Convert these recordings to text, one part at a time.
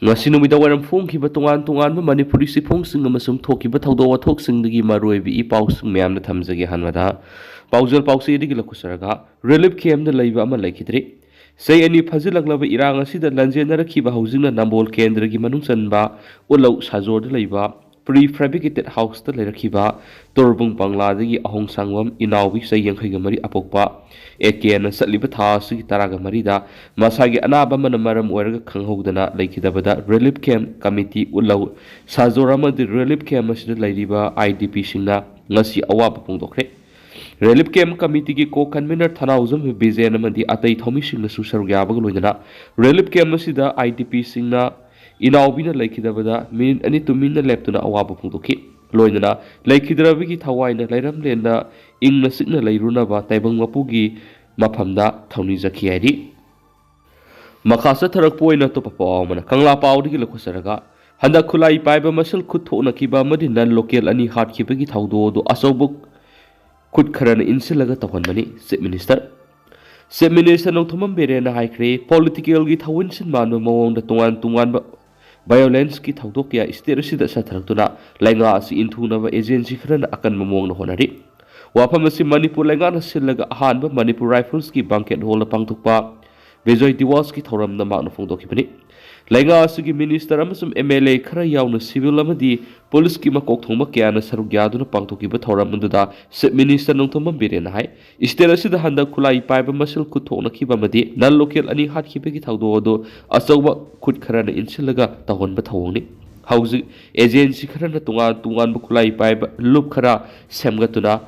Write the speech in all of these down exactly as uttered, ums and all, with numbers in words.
ꯉꯁꯤ ꯅꯨꯃꯤꯗꯥꯡ ꯋꯥꯏꯔꯝ ꯐꯣꯡꯈꯤꯕ ꯇꯣꯉꯥꯟ ꯇꯣꯉꯥꯟꯕ ꯃꯅꯤꯄꯨꯔꯤ ꯆꯦꯐꯣꯡꯁꯤꯡ ꯑꯃꯁꯨꯡ ꯊꯣꯛꯈꯤꯕ ꯊꯧꯗꯣꯛ ꯋꯥꯊꯣꯛꯁꯤꯡꯗꯒꯤ ꯃꯔꯨꯑꯣꯏꯕ ꯏ ꯄꯥꯎꯁꯤꯡ ꯃꯌꯥꯝꯗ ꯊꯝꯖꯒꯦ꯫ ꯑꯍꯥꯟꯕꯗ ꯄꯥꯎꯖꯦꯜ ꯄꯥꯎꯆꯦꯗꯒꯤ ꯂꯧꯈꯠꯆꯔꯒ ꯔꯤꯂꯤꯐ ꯀꯦꯝꯞꯇ ꯂꯩꯕ ꯑꯃ ꯂꯩꯈꯤꯗ꯭ꯔꯦ꯫ ꯆꯍꯤ ꯑꯅꯤ ꯐꯥꯖꯤꯜꯂꯛꯂꯕ ꯏꯔꯥꯡ ꯑꯁꯤꯗ ꯂꯥꯟꯖꯦꯟꯅꯔꯛꯈꯤꯕ ꯍꯧꯖꯤꯛꯅ ꯅꯝꯕꯣꯜ ꯀꯦꯟꯗ꯭ꯔꯒꯤ ꯃꯅꯨꯡ ꯆꯟꯕ ꯎꯠꯂꯧ ꯁꯥꯖꯣꯔꯗ ꯂꯩꯕ ꯄ꯭ꯔꯤ ꯐꯦꯕ꯭ꯔꯤꯀꯦꯇꯦꯠ ꯍꯥꯎꯁꯇ ꯂꯩꯔꯛꯈꯤꯕ ꯇꯣꯔꯕꯨꯡ ꯄꯪꯂꯥꯗꯒꯤ ꯑꯍꯣꯡ ꯁꯥꯡꯕꯝ ꯏꯅꯥꯎꯕꯤ ꯆꯍꯤ ꯌꯥꯡꯈꯩꯒ ꯃꯔꯤ ꯑꯄꯣꯛꯄ ꯑꯦ ꯀꯦꯅ ꯆꯠꯂꯤꯕ ꯊꯥ ꯑꯁꯤꯒꯤ ꯇꯔꯥꯒ ꯃꯔꯤꯗ ꯃꯁꯥꯒꯤ ꯑꯅꯥꯕ ꯑꯃꯅ ꯃꯔꯝ ꯑꯣꯏꯔꯒ ꯈꯪꯍꯧꯗꯅ ꯂꯩꯈꯤꯗꯕꯗ ꯔꯤꯂꯤꯐ ꯀꯦꯝꯞ ꯀꯃꯤꯇꯤ ꯎꯠꯂꯧ ꯁꯥꯖꯣꯔ ꯑꯃꯗꯤ ꯔꯤꯂꯤꯐ ꯀꯦꯝꯞ ꯑꯁꯤꯗ ꯂꯩꯔꯤꯕ ꯑꯥꯏ ꯗꯤ ꯄꯤꯁꯤꯡꯅ ꯉꯁꯤ ꯑꯋꯥꯕ ꯐꯣꯡꯗꯣꯛꯈ꯭ꯔꯦ꯫ ꯔꯤꯂꯤꯐ ꯀꯦꯝꯞ ꯀꯃꯤꯇꯤꯒꯤ ꯀꯣ ꯀꯟꯚꯤꯅꯔ ꯊꯅꯥꯎꯖꯝ ꯕꯤꯖꯦꯟ ꯑꯃꯗꯤ ꯑꯇꯩ ꯊꯧꯃꯤꯁꯤꯡꯅꯁꯨ ꯁꯔꯨꯛ ꯌꯥꯕꯒ ꯂꯣꯏꯅꯅ ꯔꯤꯂꯤꯐ ꯀꯦꯝꯞ ꯑꯁꯤꯗ ꯑꯥꯏ ꯗꯤ ꯄꯤꯁꯤꯡꯅ ꯏꯅꯥꯎꯕꯤꯅ ꯂꯩꯈꯤꯗꯕꯗ ꯃꯤꯅꯤꯠ ꯑꯅꯤ ꯇꯨꯃꯤꯟꯅ ꯂꯦꯞꯇꯨꯅ ꯑꯋꯥꯕ ꯐꯣꯡꯗꯣꯛꯈꯤ꯫ ꯂꯣꯏꯅꯅ ꯂꯩꯈꯤꯗ꯭ꯔꯕꯒꯤ ꯊꯋꯥꯏꯅ ꯂꯩꯔꯝꯂꯦꯟꯅ ꯏꯪꯅ ꯆꯤꯛꯅ ꯂꯩꯔꯨꯅꯕ ꯇꯥꯏꯕꯪ ꯃꯄꯨꯒꯤ ꯃꯐꯝꯗ ꯊꯧꯅꯤꯖꯈꯤ ꯍꯥꯏꯔꯤ꯫ ꯃꯈꯥ ꯆꯠꯊꯔꯛꯄ ꯑꯣꯏꯅ ꯑꯇꯣꯞꯄ ꯄꯥꯎ ꯑꯃꯅ, ꯀꯪꯂꯥ ꯄꯥꯎꯗꯒꯤ ꯂꯧꯈꯠꯆꯔꯒ, ꯍꯟꯗꯛ ꯈꯨꯠꯂꯥꯏ ꯄꯥꯏꯕ ꯃꯁꯦꯜ ꯈꯨꯠ ꯊꯣꯛꯅꯈꯤꯕ ꯑꯃꯗꯤ ꯅꯟ ꯂꯣꯀꯦꯜ ꯑꯅꯤ ꯍꯥꯠꯈꯤꯕꯒꯤ ꯊꯧꯗꯣꯛ ꯑꯗꯨ ꯑꯆꯧꯕ ꯈꯨꯠ ꯈꯔꯅ ꯏꯟꯁꯤꯜꯂꯒ ꯇꯧꯍꯟꯕꯅꯤ꯫ Chief minister chief minister Nongthombam ꯕꯤꯔꯦꯟꯅ ꯍꯥꯏꯈ꯭ꯔꯦ, ꯄꯣꯂꯤꯇꯤꯀꯦꯜꯒꯤ ꯊꯧꯑꯣꯏꯟꯁꯤꯟ ꯃꯥꯟꯕ ꯃꯑꯣꯡꯗ ꯇꯣꯉꯥꯟ ꯇꯣꯉꯥꯟꯕ ꯚꯥꯏꯑꯣꯂꯦꯟꯁꯀꯤ ꯊꯧꯗꯣꯛ ꯀꯌꯥ ꯁ꯭ꯇꯦꯠ ꯑꯁꯤꯗ ꯆꯠꯊꯔꯛꯇꯨꯅ ꯂꯩꯉꯥꯛ ꯑꯁꯤ ꯏꯟꯊꯨꯅꯕ ꯑꯦꯖꯦꯟꯁꯤ ꯈꯔꯅ ꯑꯀꯟꯕ ꯃꯑꯣꯡꯗ ꯍꯣꯠꯅꯔꯤ꯫ ꯋꯥꯐꯝ ꯑꯁꯤ ꯃꯅꯤꯄꯨꯔ ꯂꯩꯉꯥꯛꯅ ꯁꯤꯜꯂꯒ ꯑꯍꯥꯟꯕ ꯃꯅꯤꯄꯨꯔ ꯔꯥꯏꯐꯜꯁꯀꯤ ꯕꯥꯡꯀꯦꯠ ꯍꯣꯜꯗ ꯄꯥꯡꯊꯣꯛꯄ ꯕꯤꯖꯣꯏ ꯗꯤꯋꯥꯁꯀꯤ ꯊꯧꯔꯝꯗ ꯃꯍꯥꯛꯅ ꯐꯣꯡꯗꯣꯛꯈꯤꯕꯅꯤ꯫ ꯂꯩꯉꯥꯛ ꯑꯁꯤꯒꯤ ꯃꯤꯅꯤꯁꯇꯔ ꯑꯃꯁꯨꯡ ꯑꯦꯝ ꯑꯦꯜ ꯑꯦ ꯈꯔ ꯌꯥꯎꯅ ꯁꯤꯚꯤꯜ ꯑꯃꯗꯤ ꯄꯨꯂꯤꯁꯀꯤ ꯃꯀꯣꯛ ꯊꯣꯡꯕ ꯀꯌꯥꯅ ꯁꯔꯨꯛ ꯌꯥꯗꯨꯅ ꯄꯥꯡꯊꯣꯛꯈꯤꯕ ꯊꯧꯔꯝ ꯑꯗꯨꯗ ꯆꯤꯐ ꯃꯤꯅꯤꯁꯇꯔ ꯅꯣꯡꯊꯣꯝꯕꯝ ꯕꯤꯔꯦꯟꯅ ꯍꯥꯏ, ꯁ꯭ꯇꯦꯠ ꯑꯁꯤꯗ ꯍꯟꯗꯛ ꯈꯨꯠꯂꯥꯏ ꯄꯥꯏꯕ ꯃꯁꯦꯜ ꯈꯨꯠ ꯊꯣꯛꯅꯈꯤꯕ ꯑꯃꯗꯤ ꯅꯟ ꯂꯣꯀꯦꯜ ꯑꯅꯤ ꯍꯥꯠꯈꯤꯕꯒꯤ ꯊꯧꯗꯣꯛ ꯑꯗꯨ ꯑꯆꯧꯕ ꯈꯨꯠ ꯈꯔꯅ ꯏꯟꯁꯤꯜꯂꯒ ꯇꯧꯍꯟꯕ ꯊꯧꯑꯣꯡꯅꯤ꯫ ꯍꯧꯖꯤꯛ ꯑꯦꯖꯦꯟꯁꯤ ꯈꯔꯅ ꯇꯣꯉꯥꯟ ꯇꯣꯉꯥꯟꯕ ꯈꯨꯠꯂꯥꯏ ꯄꯥꯏꯕ ꯂꯨꯞ ꯈꯔ ꯁꯦꯝꯒꯠꯇꯨꯅ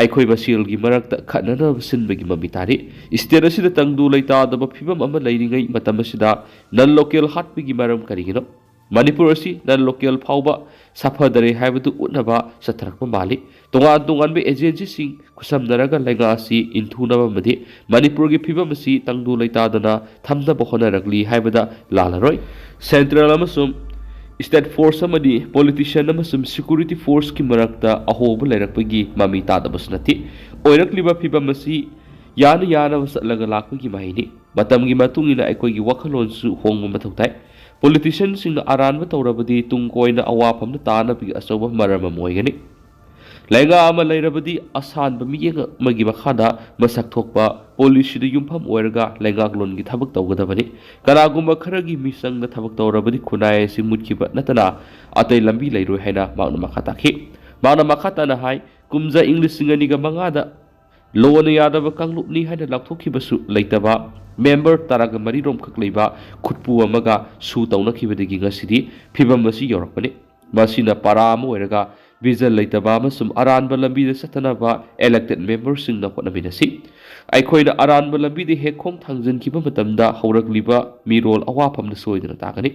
ꯑꯩꯈꯣꯏ ꯃꯁꯦꯜꯒꯤ ꯃꯔꯛꯇ ꯈꯠꯅꯅꯕ ꯁꯤꯟꯕꯒꯤ ꯃꯃꯤ ꯇꯥꯔꯤ꯫ ꯁ꯭ꯇꯦꯠ ꯑꯁꯤꯗ ꯇꯪꯗꯨ ꯂꯩꯇꯥꯗꯕ ꯐꯤꯕꯝ ꯑꯃ ꯂꯩꯔꯤꯉꯩ ꯃꯇꯝ ꯑꯁꯤꯗ ꯅꯟ ꯂꯣꯀꯦꯜ ꯍꯥꯠꯄꯒꯤ ꯃꯔꯝ ꯀꯔꯤꯒꯤꯅꯣ? ꯃꯅꯤꯄꯨꯔ ꯑꯁꯤ ꯅꯟ ꯂꯣꯀꯦꯜ ꯐꯥꯎꯕ ꯁꯥꯐꯗꯔꯦ ꯍꯥꯏꯕꯗꯨ ꯎꯠꯅꯕ ꯆꯠꯊꯔꯛꯄ ꯃꯥꯜꯂꯤ꯫ ꯇꯣꯉꯥꯟ ꯇꯣꯉꯥꯟꯕ ꯑꯦꯖꯦꯟꯁꯤꯁꯤꯡ ꯈꯨꯠꯁꯝꯅꯔꯒ ꯂꯩꯉꯥꯛ ꯑꯁꯤ ꯏꯟꯊꯨꯅꯕ ꯑꯃꯗꯤ ꯃꯅꯤꯄꯨꯔꯒꯤ ꯐꯤꯕꯝ ꯑꯁꯤ ꯇꯪꯗꯨ ꯂꯩꯇꯥꯗꯅ ꯊꯝꯅꯕ ꯍꯣꯠꯅꯔꯛꯂꯤ ꯍꯥꯏꯕꯗ ꯂꯥꯜꯂꯔꯣꯏ꯫ ꯁꯦꯟꯇ꯭ꯔꯦꯜ ꯑꯃꯁꯨꯡ ꯁ꯭ꯇꯦꯠ ꯐꯣꯔꯁ ꯑꯃꯗꯤ ꯄꯣꯂꯤꯇꯤꯁꯤꯌꯟ ꯑꯃꯁꯨꯡ ꯁꯦꯀ꯭ꯌꯨꯔꯤꯇꯤ ꯐꯣꯔꯁꯀꯤ ꯃꯔꯛꯇ ꯑꯍꯣꯕ ꯂꯩꯔꯛꯄꯒꯤ ꯃꯃꯤ ꯇꯥꯗꯕꯁꯨ ꯅꯠꯇꯦ꯫ ꯑꯣꯏꯔꯛꯂꯤꯕ ꯐꯤꯕꯝ ꯑꯁꯤ ꯌꯥꯅ ꯌꯥꯅꯕ ꯆꯠꯂꯒ ꯂꯥꯛꯄꯒꯤ ꯃꯍꯩꯅꯤ꯫ ꯃꯇꯝꯒꯤ ꯃꯇꯨꯡ ꯏꯟꯅ ꯑꯩꯈꯣꯏꯒꯤ ꯋꯥꯈꯜꯂꯣꯟꯁꯨ ꯍꯣꯡꯕ ꯃꯊꯧ ꯇꯥꯏ꯫ ꯄꯣꯂꯤꯇꯤꯁꯤꯌꯥꯟꯁꯤꯡꯅ ꯑꯔꯥꯟꯕ ꯇꯧꯔꯕꯗꯤ ꯇꯨꯡ ꯀꯣꯏꯅ ꯑꯋꯥꯐꯝꯗ ꯇꯥꯅꯕꯒꯤ ꯑꯆꯧꯕ ꯃꯔꯝ ꯑꯃ ꯑꯣꯏꯒꯅꯤ꯫ ꯂꯩꯉꯥꯛ ꯑꯃ ꯂꯩꯔꯕꯗꯤ ꯑꯁꯥꯟꯕ ꯃꯤꯠꯌꯦꯡ ꯑꯃꯒꯤ ꯃꯈꯥꯗ ꯃꯁꯛ ꯊꯣꯛꯄ ꯄꯣꯂꯤꯁꯤꯗ ꯌꯨꯝꯐꯝ ꯑꯣꯏꯔꯒ ꯂꯩꯉꯥꯛꯂꯣꯟꯒꯤ ꯊꯕꯛ ꯇꯧꯒꯗꯕꯅꯤ꯫ ꯀꯅꯥꯒꯨꯝꯕ ꯈꯔꯒꯤ ꯃꯤꯆꯪꯗ ꯊꯕꯛ ꯇꯧꯔꯕꯗꯤ ꯈꯨꯟꯅꯥꯏ ꯑꯁꯤ ꯃꯨꯠꯈꯤꯕ ꯅꯠꯇꯅ ꯑꯇꯩ ꯂꯝꯕꯤ ꯂꯩꯔꯣꯏ ꯍꯥꯏꯅ ꯃꯍꯥꯛꯅ ꯃꯈꯥ ꯇꯥꯈꯤ꯫ ꯃꯍꯥꯛꯅ ꯃꯈꯥ ꯇꯥꯅ ꯍꯥꯏ, ꯀꯨꯝꯖꯥ ꯏꯪ ꯂꯤꯁꯤꯡ ꯑꯅꯤꯒ ꯃꯉꯥꯗ ꯂꯣꯅ ꯌꯥꯗꯕ ꯀꯥꯡꯂꯨꯞꯅꯤ ꯍꯥꯏꯅ ꯂꯥꯎꯊꯣꯛꯈꯤꯕꯁꯨ ꯂꯩꯇꯕ, ꯃꯦꯝꯕꯔ ꯇꯔꯥꯒ ꯃꯔꯤꯔꯣꯝꯈꯛ ꯂꯩꯕ ꯈꯨꯠꯄꯨ ꯑꯃꯒ ꯁꯨ ꯇꯧꯅꯈꯤꯕꯗꯒꯤ ꯉꯁꯤꯗꯤ ꯐꯤꯕꯝ ꯑꯁꯤ ꯌꯧꯔꯛꯄꯅꯤ꯫ ꯃꯁꯤꯅ ꯄꯥꯔꯥ ꯑꯃ ꯑꯣꯏꯔꯒ ꯚꯤꯖꯟ ꯂꯩꯇꯕ ꯑꯃꯁꯨꯡ ꯑꯔꯥꯟꯕ ꯂꯝꯕꯤꯗ ꯆꯠꯇꯅꯕ ꯏꯂꯦꯛꯇꯦꯗ ꯃꯦꯝꯕꯔꯁꯤꯡꯅ ꯍꯣꯠꯅꯃꯤꯟꯅꯁꯤ꯫ ꯑꯩꯈꯣꯏꯅ ꯑꯔꯥꯟꯕ ꯂꯝꯕꯤꯗ ꯍꯦꯛ ꯈꯣꯡ ꯊꯥꯡꯖꯤꯟꯈꯤꯕ ꯃꯇꯝꯗ ꯍꯧꯔꯛꯂꯤꯕ ꯃꯤꯔꯣꯜ ꯑꯋꯥꯐꯝꯗ ꯁꯣꯏꯗꯅ ꯇꯥꯒꯅꯤ꯫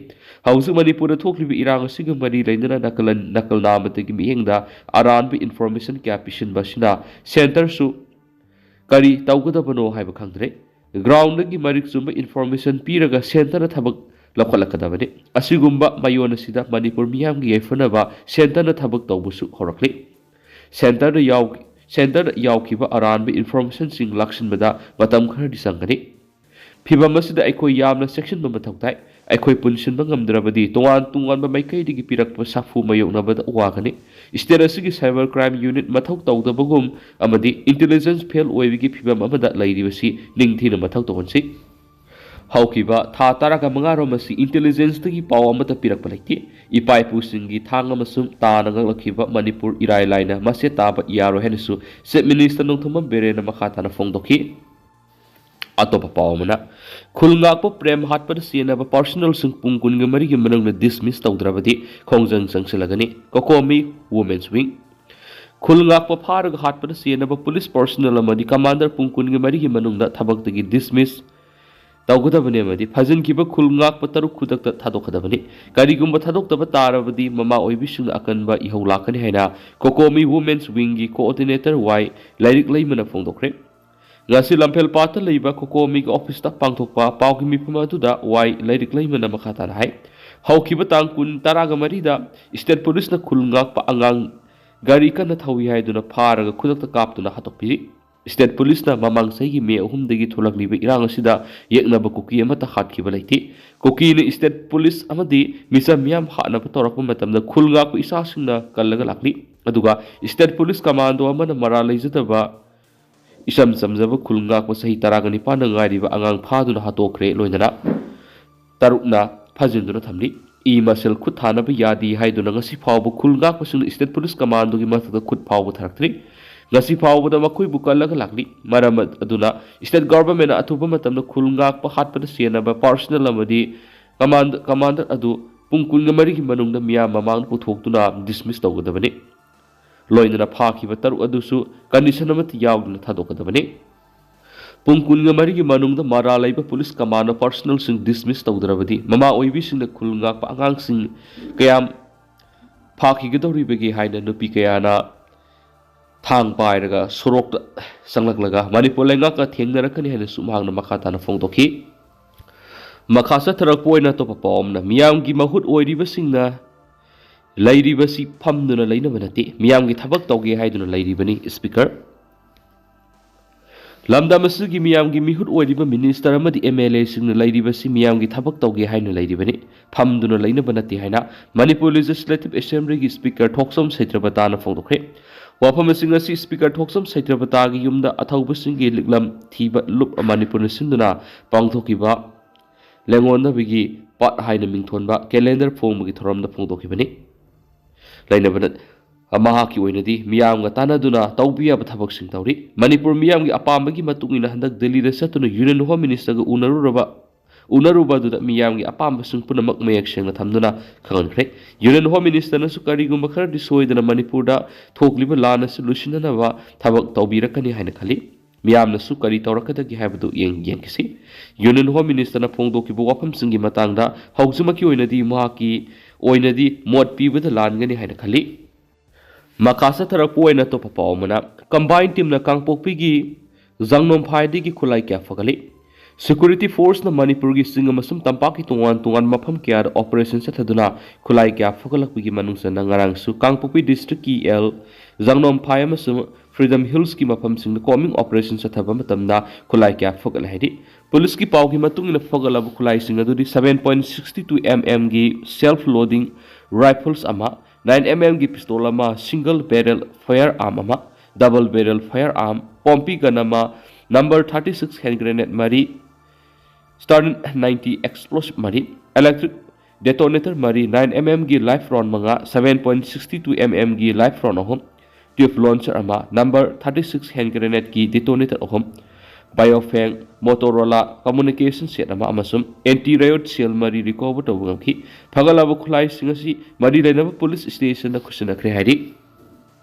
ꯍꯧꯖꯤꯛ ꯃꯅꯤꯄꯨꯔꯗ ꯊꯣꯛꯂꯤꯕ ꯏꯔꯥꯡ ꯑꯁꯤꯒ ꯃꯔꯤ ꯂꯩꯅꯅ ꯅꯥꯀꯜ, ꯅꯥꯀꯜ ꯅꯥꯝꯃꯗꯒꯤ ꯃꯤꯠꯌꯦꯡꯗ ꯑꯔꯥꯟꯕ ꯏꯟꯐꯣꯔꯃꯦꯁꯟ ꯀꯌꯥ ꯄꯤꯁꯤꯟꯕ ꯑꯁꯤꯅ ꯁꯦꯟꯇꯔꯁꯨ ꯀꯔꯤ ꯇꯧꯒꯗꯕꯅꯣ ꯍꯥꯏꯕ ꯈꯪꯗ꯭ꯔꯦ꯫ ꯒ꯭ꯔꯥꯎꯟꯗꯒꯤ ꯃꯔꯤꯛ ꯆꯨꯝꯕ ꯏꯟꯐꯣꯔꯃꯦꯁꯟ ꯄꯤꯔꯒ ꯁꯦꯟꯇꯔꯅ ꯊꯕꯛ ꯂꯧꯈꯠꯂꯛꯀꯗꯕꯅꯤ꯫ ꯑꯁꯤꯒꯨꯝꯕ ꯃꯌꯣꯟ ꯑꯁꯤꯗ ꯃꯅꯤꯄꯨꯔ ꯃꯤꯌꯥꯝꯒꯤ ꯌꯥꯏꯐꯅꯕ ꯁꯦꯟꯇꯔꯅ ꯊꯕꯛ ꯇꯧꯕꯁꯨ ꯍꯧꯔꯛꯂꯤ꯫ ꯁꯦꯟꯇꯔꯗ ꯌꯥꯎ-, ꯁꯦꯟꯇꯔꯗ ꯌꯥꯎꯈꯤꯕ ꯑꯔꯥꯟꯕ ꯏꯟꯐꯣꯔꯃꯦꯁꯟꯁꯤꯡ ꯂꯥꯛꯁꯤꯟꯕꯗ ꯃꯇꯝ ꯈꯔꯗꯤ ꯆꯪꯒꯅꯤ꯫ ꯐꯤꯚꯝ ꯑꯁꯤꯗ ꯑꯩꯈꯣꯏ ꯌꯥꯝꯅ ꯆꯦꯛꯁꯤꯟꯕ ꯃꯊꯧ ꯇꯥꯏ꯫ ꯑꯩꯈꯣꯏ ꯄꯨꯟꯁꯤꯟꯕ ꯉꯝꯗ꯭ꯔꯕꯗꯤ ꯇꯣꯉꯥꯟ ꯇꯣꯉꯥꯟꯕ ꯃꯥꯏꯀꯩꯗꯒꯤ ꯄꯤꯔꯛꯄ ꯁꯥꯐꯨ ꯃꯥꯌꯣꯛꯅꯕꯗ ꯋꯥꯒꯅꯤ꯫ ꯁ꯭ꯇꯦꯠ ꯑꯁꯤꯒꯤ ꯁꯥꯏꯕꯔ ꯀ꯭ꯔꯥꯏꯝ ꯌꯨꯅꯤꯠ ꯃꯊꯧ ꯇꯧꯗꯕꯒꯨꯝ ꯑꯃꯗꯤ ꯏꯟꯇꯦꯂꯤꯖꯦꯟꯁ ꯐꯦꯜ ꯑꯣꯏꯕꯒꯤ ꯐꯤꯚꯝ ꯑꯃꯗ ꯂꯩꯔꯤꯕꯁꯤ ꯅꯤꯡꯊꯤꯅ ꯃꯊꯧ ꯇꯧꯍꯟꯁꯤ꯫ ꯍꯧꯈꯤꯕ ꯊꯥ ꯇꯔꯥꯒ ꯃꯉꯥꯔꯣꯝ ꯑꯁꯤ ꯏꯟꯇꯦꯂꯤꯖꯦꯟꯁꯇꯒꯤ ꯄꯥꯎ ꯑꯃꯠꯇ ꯄꯤꯔꯛꯄ ꯂꯩꯇꯦ꯫ ꯏꯄꯥ ꯏꯄꯨꯁꯤꯡꯒꯤ ꯊꯥꯡ ꯑꯃꯁꯨꯡ ꯇꯥꯅ ꯉꯛꯂꯛꯈꯤꯕ ꯃꯅꯤꯄꯨꯔ ꯏꯔꯥꯏ ꯂꯥꯏꯅ ꯃꯆꯦꯠ ꯇꯥꯕ ꯌꯥꯔꯣꯏ ꯍꯥꯏꯅꯁꯨ ꯆꯤꯐ ꯃꯤꯅꯤꯁꯇꯔ ꯅꯣꯡꯊꯣꯝꯕꯝ ꯕꯤꯔꯦꯟꯅ ꯃꯈꯥ ꯇꯥꯅ ꯐꯣꯡꯗꯣꯛꯈꯤ꯫ ꯑꯇꯣꯞꯄ ꯄꯥꯎ ꯑꯃꯅ, ꯈꯨꯜ ꯉꯥꯛꯄ ꯄ꯭ꯔꯦꯝ ꯍꯥꯠꯄꯗ ꯆꯦꯟꯅꯕ ꯄꯥꯔꯁꯅꯦꯜꯁꯤꯡ ꯄꯨꯡ ꯀꯨꯟꯒ ꯃꯔꯤꯒꯤ ꯃꯅꯨꯡꯗ ꯗꯤꯁꯃꯤꯁ ꯇꯧꯗ꯭ꯔꯕꯗꯤ ꯈꯣꯡꯖꯪ ꯆꯪꯁꯤꯜꯂꯒꯅꯤ, ꯀꯣꯀꯣꯃꯤ ꯋꯨꯃꯦꯟꯁ ꯋꯤꯡ꯫ ꯈꯨꯜ ꯉꯥꯛꯄ ꯐꯥꯔꯒ ꯍꯥꯠꯄꯗ ꯆꯦꯟꯅꯕ ꯄꯨꯂꯤꯁ ꯄꯥꯔꯁꯅꯦꯜ ꯑꯃꯗꯤ ꯀꯃꯥꯟꯗꯔ ꯄꯨꯡ ꯀꯨꯟꯒ ꯃꯔꯤꯒꯤ ꯃꯅꯨꯡꯗ ꯊꯕꯛꯇꯒꯤ ꯗꯤꯁꯃꯤꯁ ꯇꯧꯒꯗꯕꯅꯤ ꯑꯃꯗꯤ ꯐꯥꯖꯤꯟꯈꯤꯕ ꯈꯨꯜ ꯉꯥꯛꯄ ꯇꯔꯨꯛ ꯈꯨꯗꯛꯇ ꯊꯥꯗꯣꯛꯀꯗꯕꯅꯤ꯫ ꯀꯔꯤꯒꯨꯝꯕ ꯊꯥꯗꯣꯛꯇꯕ ꯇꯥꯔꯕꯗꯤ ꯃꯃꯥ ꯑꯣꯏꯕꯤꯁꯤꯡꯅ ꯑꯀꯟꯕ ꯏꯍꯧ ꯂꯥꯛꯀꯅꯤ ꯍꯥꯏꯅ ꯀꯣꯀꯣꯃꯤ ꯋꯨꯃꯦꯟꯁ ꯋꯤꯡꯒꯤ ꯀꯣꯑꯣꯔꯗꯤꯅꯦꯇꯔ ꯋꯥꯏ ꯂꯥꯏꯔꯤꯛ ꯂꯩꯃꯅ ꯐꯣꯡꯗꯣꯛꯈ꯭ꯔꯦ꯫ ꯉꯁꯤ ꯂꯝꯐꯦꯜꯄꯥꯠꯇ ꯂꯩꯕ ꯀꯣꯀꯣꯃꯤꯒꯤ ꯑꯣꯐꯤꯁꯇ ꯄꯥꯡꯊꯣꯛꯄ ꯄꯥꯎꯒꯤ ꯃꯤꯐꯝ ꯑꯗꯨꯗ ꯋꯥꯏ ꯂꯥꯏꯔꯤꯛ ꯂꯩꯃꯅ ꯃꯈꯥ ꯇꯥꯅ ꯍꯥꯏ, ꯍꯧꯈꯤꯕ ꯇꯥꯡ ꯀꯨꯟ, ꯇꯔꯥꯒ ꯃꯔꯤꯗ ꯁ꯭ꯇꯦꯠ ꯄꯨꯂꯤꯁꯅ ꯈꯨꯜ ꯉꯥꯛꯄ ꯑꯉꯥꯡ ꯒꯥꯔꯤ ꯀꯟꯅ ꯊꯧꯏ ꯍꯥꯏꯗꯨꯅ ꯐꯥꯔꯒ ꯈꯨꯗꯛꯇ ꯀꯥꯞꯇꯨꯅ ꯍꯥꯠꯇꯣꯛꯄꯤꯔꯤ꯫ State Police ꯅ ꯃꯃꯥꯡ ꯆꯍꯤꯒꯤ ꯃꯦ ꯑꯍꯨꯝꯗꯒꯤ ꯊꯣꯛꯂꯛꯂꯤꯕ ꯏꯔꯥꯡ ꯑꯁꯤꯗ ꯌꯦꯛꯅꯕ ꯀꯨꯀꯤ ꯑꯃꯠꯇ ꯍꯥꯠꯈꯤꯕ ꯂꯩꯇꯦ꯫ ꯀꯨꯀꯤꯅ State Police ꯑꯃꯗꯤ ꯃꯤꯆꯝ ꯃꯤꯌꯥꯝ ꯍꯥꯠꯅꯕ ꯇꯧꯔꯛꯄ ꯃꯇꯝꯗ ꯈꯨꯜ ꯉꯥꯛꯄ ꯏꯆꯥꯁꯤꯡꯅ ꯀꯜꯂꯒ ꯂꯥꯛꯂꯤ꯫ ꯑꯗꯨꯒ State Police Commando ꯑꯃꯅ ꯃꯔꯥꯜ ꯂꯩꯖꯗꯕ ꯏꯆꯝ ꯆꯝꯖꯕ ꯈꯨꯜ ꯉꯥꯛꯄ ꯆꯍꯤ ꯇꯔꯥꯒ ꯅꯤꯄꯥꯟꯗ ꯉꯥꯏꯔꯤꯕ ꯑꯉꯥꯡ ꯐꯥꯗꯨꯅ ꯍꯥꯠꯇꯣꯛꯈ꯭ꯔꯦ, ꯂꯣꯏꯅꯅ ꯇꯔꯨꯛꯅ ꯐꯥꯖꯤꯟꯗꯨꯅ ꯊꯝꯂꯤ꯫ ꯏ ꯃꯁꯦꯜ ꯈꯨꯠ ꯊꯥꯅꯕ ꯌꯥꯗꯦ ꯍꯥꯏꯗꯨꯅ ꯉꯁꯤ ꯐꯥꯎꯕ ꯈꯨꯜ ꯉꯥꯛꯄꯁꯤꯡꯅ State Police Commando ꯒꯤ ꯃꯊꯛꯇ ꯈꯨꯠ ꯐꯥꯎꯕ ꯊꯥꯔꯛꯇ꯭ꯔꯤ꯫ ꯉꯁꯤ ꯐꯥꯎꯕꯗ ꯃꯈꯣꯏꯕꯨ ꯀꯜꯂꯒ ꯂꯥꯛꯂꯤ꯫ ꯃꯔꯝ ꯑꯗꯨꯅ State Government ꯅ ꯑꯊꯨꯕ ꯃꯇꯝꯗ ꯈꯨꯜ ꯉꯥꯛꯄ ꯍꯥꯠꯄꯗ ꯆꯦꯟꯅꯕ personnel ꯑꯃꯗꯤ command-, commander ꯑꯗꯨ ꯄꯨꯡ ꯀꯨꯟꯒ ꯃꯔꯤꯒꯤ ꯃꯅꯨꯡꯗ ꯃꯤꯌꯥꯝ ꯃꯃꯥꯡꯗ ꯄꯨꯊꯣꯛꯇꯨꯅ dismiss ꯇꯧꯒꯗꯕꯅꯤ꯫ ꯂꯣꯏꯅꯅ ꯐꯥꯈꯤꯕ ꯇꯔꯨꯛ ꯑꯗꯨꯁꯨ condition ꯑꯃꯠꯇ ꯌꯥꯎꯗꯅ ꯊꯥꯗꯣꯛꯀꯗꯕꯅꯤ꯫ ꯄꯨꯡ ꯀꯨꯟꯒ ꯃꯔꯤꯒꯤ ꯃꯅꯨꯡꯗ ꯃꯔꯥꯜ ꯂꯩꯕ Police Commando personnel ꯁꯤꯡ dismiss ꯇꯧꯗ꯭ꯔꯕꯗꯤ ꯃꯃꯥ ꯑꯣꯏꯕꯤꯁꯤꯡꯅ ꯈꯨꯜ ꯉꯥꯛꯄ ꯑꯉꯥꯡꯁꯤꯡ ꯀꯌꯥꯝ ꯐꯥꯈꯤꯒꯗꯧꯔꯤꯕꯒꯦ ꯍꯥꯏꯅ ꯅꯨꯄꯤ ꯀꯌꯥꯅ ꯊꯥꯡ ꯄꯥꯏꯔꯒ ꯁꯣꯔꯣꯛꯇ ꯆꯪꯂꯛꯂꯒ ꯃꯅꯤꯄꯨꯔ ꯂꯩꯉꯥꯛꯀ ꯊꯦꯡꯅꯔꯛꯀꯅꯤ ꯍꯥꯏꯅꯁꯨ ꯃꯍꯥꯛꯅ ꯃꯈꯥ ꯇꯥꯅ ꯐꯣꯡꯗꯣꯛꯈꯤ꯫ ꯃꯈꯥ ꯆꯠꯊꯔꯛꯄ ꯑꯣꯏꯅ ꯑꯇꯣꯞꯄ ꯄꯥꯎ ꯑꯃꯅ, ꯃꯤꯌꯥꯝꯒꯤ ꯃꯍꯨꯠ ꯑꯣꯏꯔꯤꯕꯁꯤꯡꯅ ꯂꯩꯔꯤꯕꯁꯤ ꯐꯝꯗꯨꯅ ꯂꯩꯅꯕ ꯅꯠꯇꯦ, ꯃꯤꯌꯥꯝꯒꯤ ꯊꯕꯛ ꯇꯧꯒꯦ ꯍꯥꯏꯗꯨꯅ ꯂꯩꯔꯤꯕꯅꯤ, Speaker꯫ ꯂꯝꯗꯝ ꯑꯁꯤꯒꯤ ꯃꯤꯌꯥꯝꯒꯤ ꯃꯤꯍꯨꯠ ꯑꯣꯏꯔꯤꯕ Minister ꯑꯃꯗꯤ M L A ꯁꯤꯡꯅ ꯂꯩꯔꯤꯕꯁꯤ ꯃꯤꯌꯥꯝꯒꯤ ꯊꯕꯛ ꯇꯧꯒꯦ ꯍꯥꯏꯅ ꯂꯩꯔꯤꯕꯅꯤ, ꯐꯝꯗꯨꯅ ꯂꯩꯅꯕ ꯅꯠꯇꯦ ꯍꯥꯏꯅ ꯃꯅꯤꯄꯨꯔ Legislative Assembly ꯒꯤ Speaker ꯊꯣꯛꯆꯣꯝ ꯁꯩꯇ꯭ꯔꯕꯇꯥꯅ ꯐꯣꯡꯗꯣꯛꯈ꯭ꯔꯦ꯫ ꯋꯥꯐꯝ ꯑꯁꯤꯡ ꯑꯁꯤ Speaker ꯊꯣꯛꯆꯣꯝ ꯁꯩꯇ꯭ꯔꯕꯇꯥꯒꯤ ꯌꯨꯝꯗ ꯑꯊꯧꯕꯁꯤꯡꯒꯤ ꯂꯤꯛꯂꯝ ꯊꯤꯕ ꯂꯨꯞ ꯃꯅꯤꯄꯨꯔꯅ ꯁꯤꯟꯗꯨꯅ ꯄꯥꯡꯊꯣꯛꯈꯤꯕ ꯂꯦꯡꯉꯣꯟꯅꯕꯒꯤ ꯄꯥꯠ ꯍꯥꯏꯅ ꯃꯤꯡꯊꯣꯟꯕ calendar ꯐꯣꯡꯕꯒꯤ ꯊꯧꯔꯝꯗ ꯐꯣꯡꯗꯣꯛꯈꯤꯕꯅꯤ꯫ ꯂꯩꯅꯕꯅ ꯃꯍꯥꯛꯀꯤ ꯑꯣꯏꯅꯗꯤ ꯃꯤꯌꯥꯝꯒ ꯇꯥꯟꯅꯗꯨꯅ ꯇꯧꯕ ꯌꯥꯕ ꯊꯕꯛꯁꯤꯡ ꯇꯧꯔꯤ꯫ ꯃꯅꯤꯄꯨꯔ ꯃꯤꯌꯥꯝꯒꯤ ꯑꯄꯥꯝꯕꯒꯤ ꯃꯇꯨꯡ ꯏꯟꯅ ꯍꯟꯗꯛ ꯗꯦꯜꯂꯤꯗ ꯆꯠꯇꯨꯅ Union Home Minister ꯒ ꯎꯅꯔꯨꯔꯕ, ꯎꯅꯔꯨꯕ ꯑꯗꯨꯗ ꯃꯤꯌꯥꯝꯒꯤ ꯑꯄꯥꯝꯕꯁꯤꯡ ꯄꯨꯝꯅꯃꯛ ꯃꯌꯦꯛ ꯁꯦꯡꯅ ꯊꯝꯗꯨꯅ ꯈꯪꯍꯟꯈ꯭ꯔꯦ꯫ Union Home Minister ꯅꯁꯨ ꯀꯔꯤꯒꯨꯝꯕ ꯈꯔꯗꯤ ꯁꯣꯏꯗꯅ ꯃꯅꯤꯄꯨꯔꯗ ꯊꯣꯛꯂꯤꯕ ꯂꯥꯟ ꯑꯁꯤ ꯂꯣꯏꯁꯤꯟꯅꯅꯕ ꯊꯕꯛ ꯇꯧꯕꯤꯔꯛꯀꯅꯤ ꯍꯥꯏꯅ ꯈꯜꯂꯤ꯫ ꯃꯤꯌꯥꯝꯅꯁꯨ ꯀꯔꯤ ꯇꯧꯔꯛꯀꯗꯒꯦ ꯍꯥꯏꯕꯗꯨ ꯌꯦꯡ-, ꯌꯦꯡꯈꯤꯁꯤ꯫ Union Home Minister ꯅ ꯐꯣꯡꯗꯣꯛꯈꯤꯕ ꯋꯥꯐꯝꯁꯤꯡꯒꯤ ꯃꯇꯥꯡꯗ ꯍꯧꯖꯤꯛꯃꯛꯀꯤ ꯑꯣꯏꯅꯗꯤ ꯃꯍꯥꯛꯀꯤ ꯑꯣꯏꯅꯗꯤ ꯃꯣꯠ ꯄꯤꯕꯗ ꯂꯥꯟꯒꯅꯤ ꯍꯥꯏꯅ ꯈꯜꯂꯤ꯫ ꯃꯈꯥ ꯆꯠꯊꯔꯛꯄ ꯑꯣꯏꯅ ꯑꯇꯣꯞꯄ ꯄꯥꯎ ꯑꯃꯅ, Combined Team ꯅ ꯀꯥꯡꯄꯣꯛꯄꯤꯒꯤ ꯖꯥꯡꯅꯣꯝꯐꯥꯏꯗꯒꯤ ꯈꯨꯠꯂꯥꯏ ꯀꯌꯥ ꯐꯒꯠꯂꯤ꯫ Security Force ꯅ ꯃꯅꯤꯄꯨꯔꯒꯤ ꯆꯤꯡ ꯑꯃꯁꯨꯡ ꯇꯝꯄꯥꯛꯀꯤ ꯇꯣꯉꯥꯟ ꯇꯣꯉꯥꯟꯕ ꯃꯐꯝ ꯀꯌꯥꯗ operation ꯆꯠꯊꯗꯨꯅ ꯈꯨꯠꯂꯥꯏ ꯀꯌꯥ ꯐꯒꯠꯂꯛꯄꯒꯤ ꯃꯅꯨꯡ ꯆꯟꯅ ꯉꯔꯥꯡꯁꯨ ꯀꯥꯡꯄꯣꯛꯄꯤ district ꯀꯤ ꯑꯦꯜ ꯖꯥꯡꯅꯣꯝꯐꯥꯏ ꯑꯃꯁꯨꯡ Freedom Hillsꯀꯤ ꯃꯐꯝꯁꯤꯡꯗ combing operation ꯆꯠꯊꯕ ꯃꯇꯝꯗ ꯈꯨꯠꯂꯥꯏ ꯀꯌꯥ ꯐꯒꯠꯂꯦ ꯍꯥꯏꯔꯤ꯫ ꯄꯨꯂꯤꯁꯀꯤ ꯄꯥꯎꯒꯤ ꯃꯇꯨꯡ ꯏꯟꯅ, ꯐꯒꯠꯂꯕ ꯈꯨꯠꯂꯥꯏꯁꯤꯡ ꯑꯗꯨꯗꯤ seven point six two mmꯒꯤ self loading rifles ꯑꯃ, nine mmꯒꯤ pistol ꯑꯃ, single barrel firearm ꯑꯃ, double barrel firearm, pompi gun ꯑꯃ, number thirty six hand grenade ꯃꯔꯤ, Sterling ninety explosive ꯃꯔꯤ, electric detonator ꯃꯔꯤ, nine mmꯒꯤ live round ꯃꯉꯥ, seven point six two mmꯒꯤ live round ꯑꯍꯨꯝ, tube launcher ꯑꯃ, number thirty six hand grenadeꯀꯤ detonator ꯑꯍꯨꯝ, Baofeng Motorola communication set ꯑꯃ ꯑꯃꯁꯨꯡ anti riot shell ꯃꯔꯤ recover ꯇꯧꯕ ꯉꯝꯈꯤ꯫ ꯐꯒꯠꯂꯕ ꯈꯨꯠꯂꯥꯏꯁꯤꯡ ꯑꯁꯤ ꯃꯔꯤ ꯂꯩꯅꯕ police stationꯗ ꯈꯨꯠꯁꯤꯟꯅꯈ꯭ꯔꯦ ꯍꯥꯏꯔꯤ꯫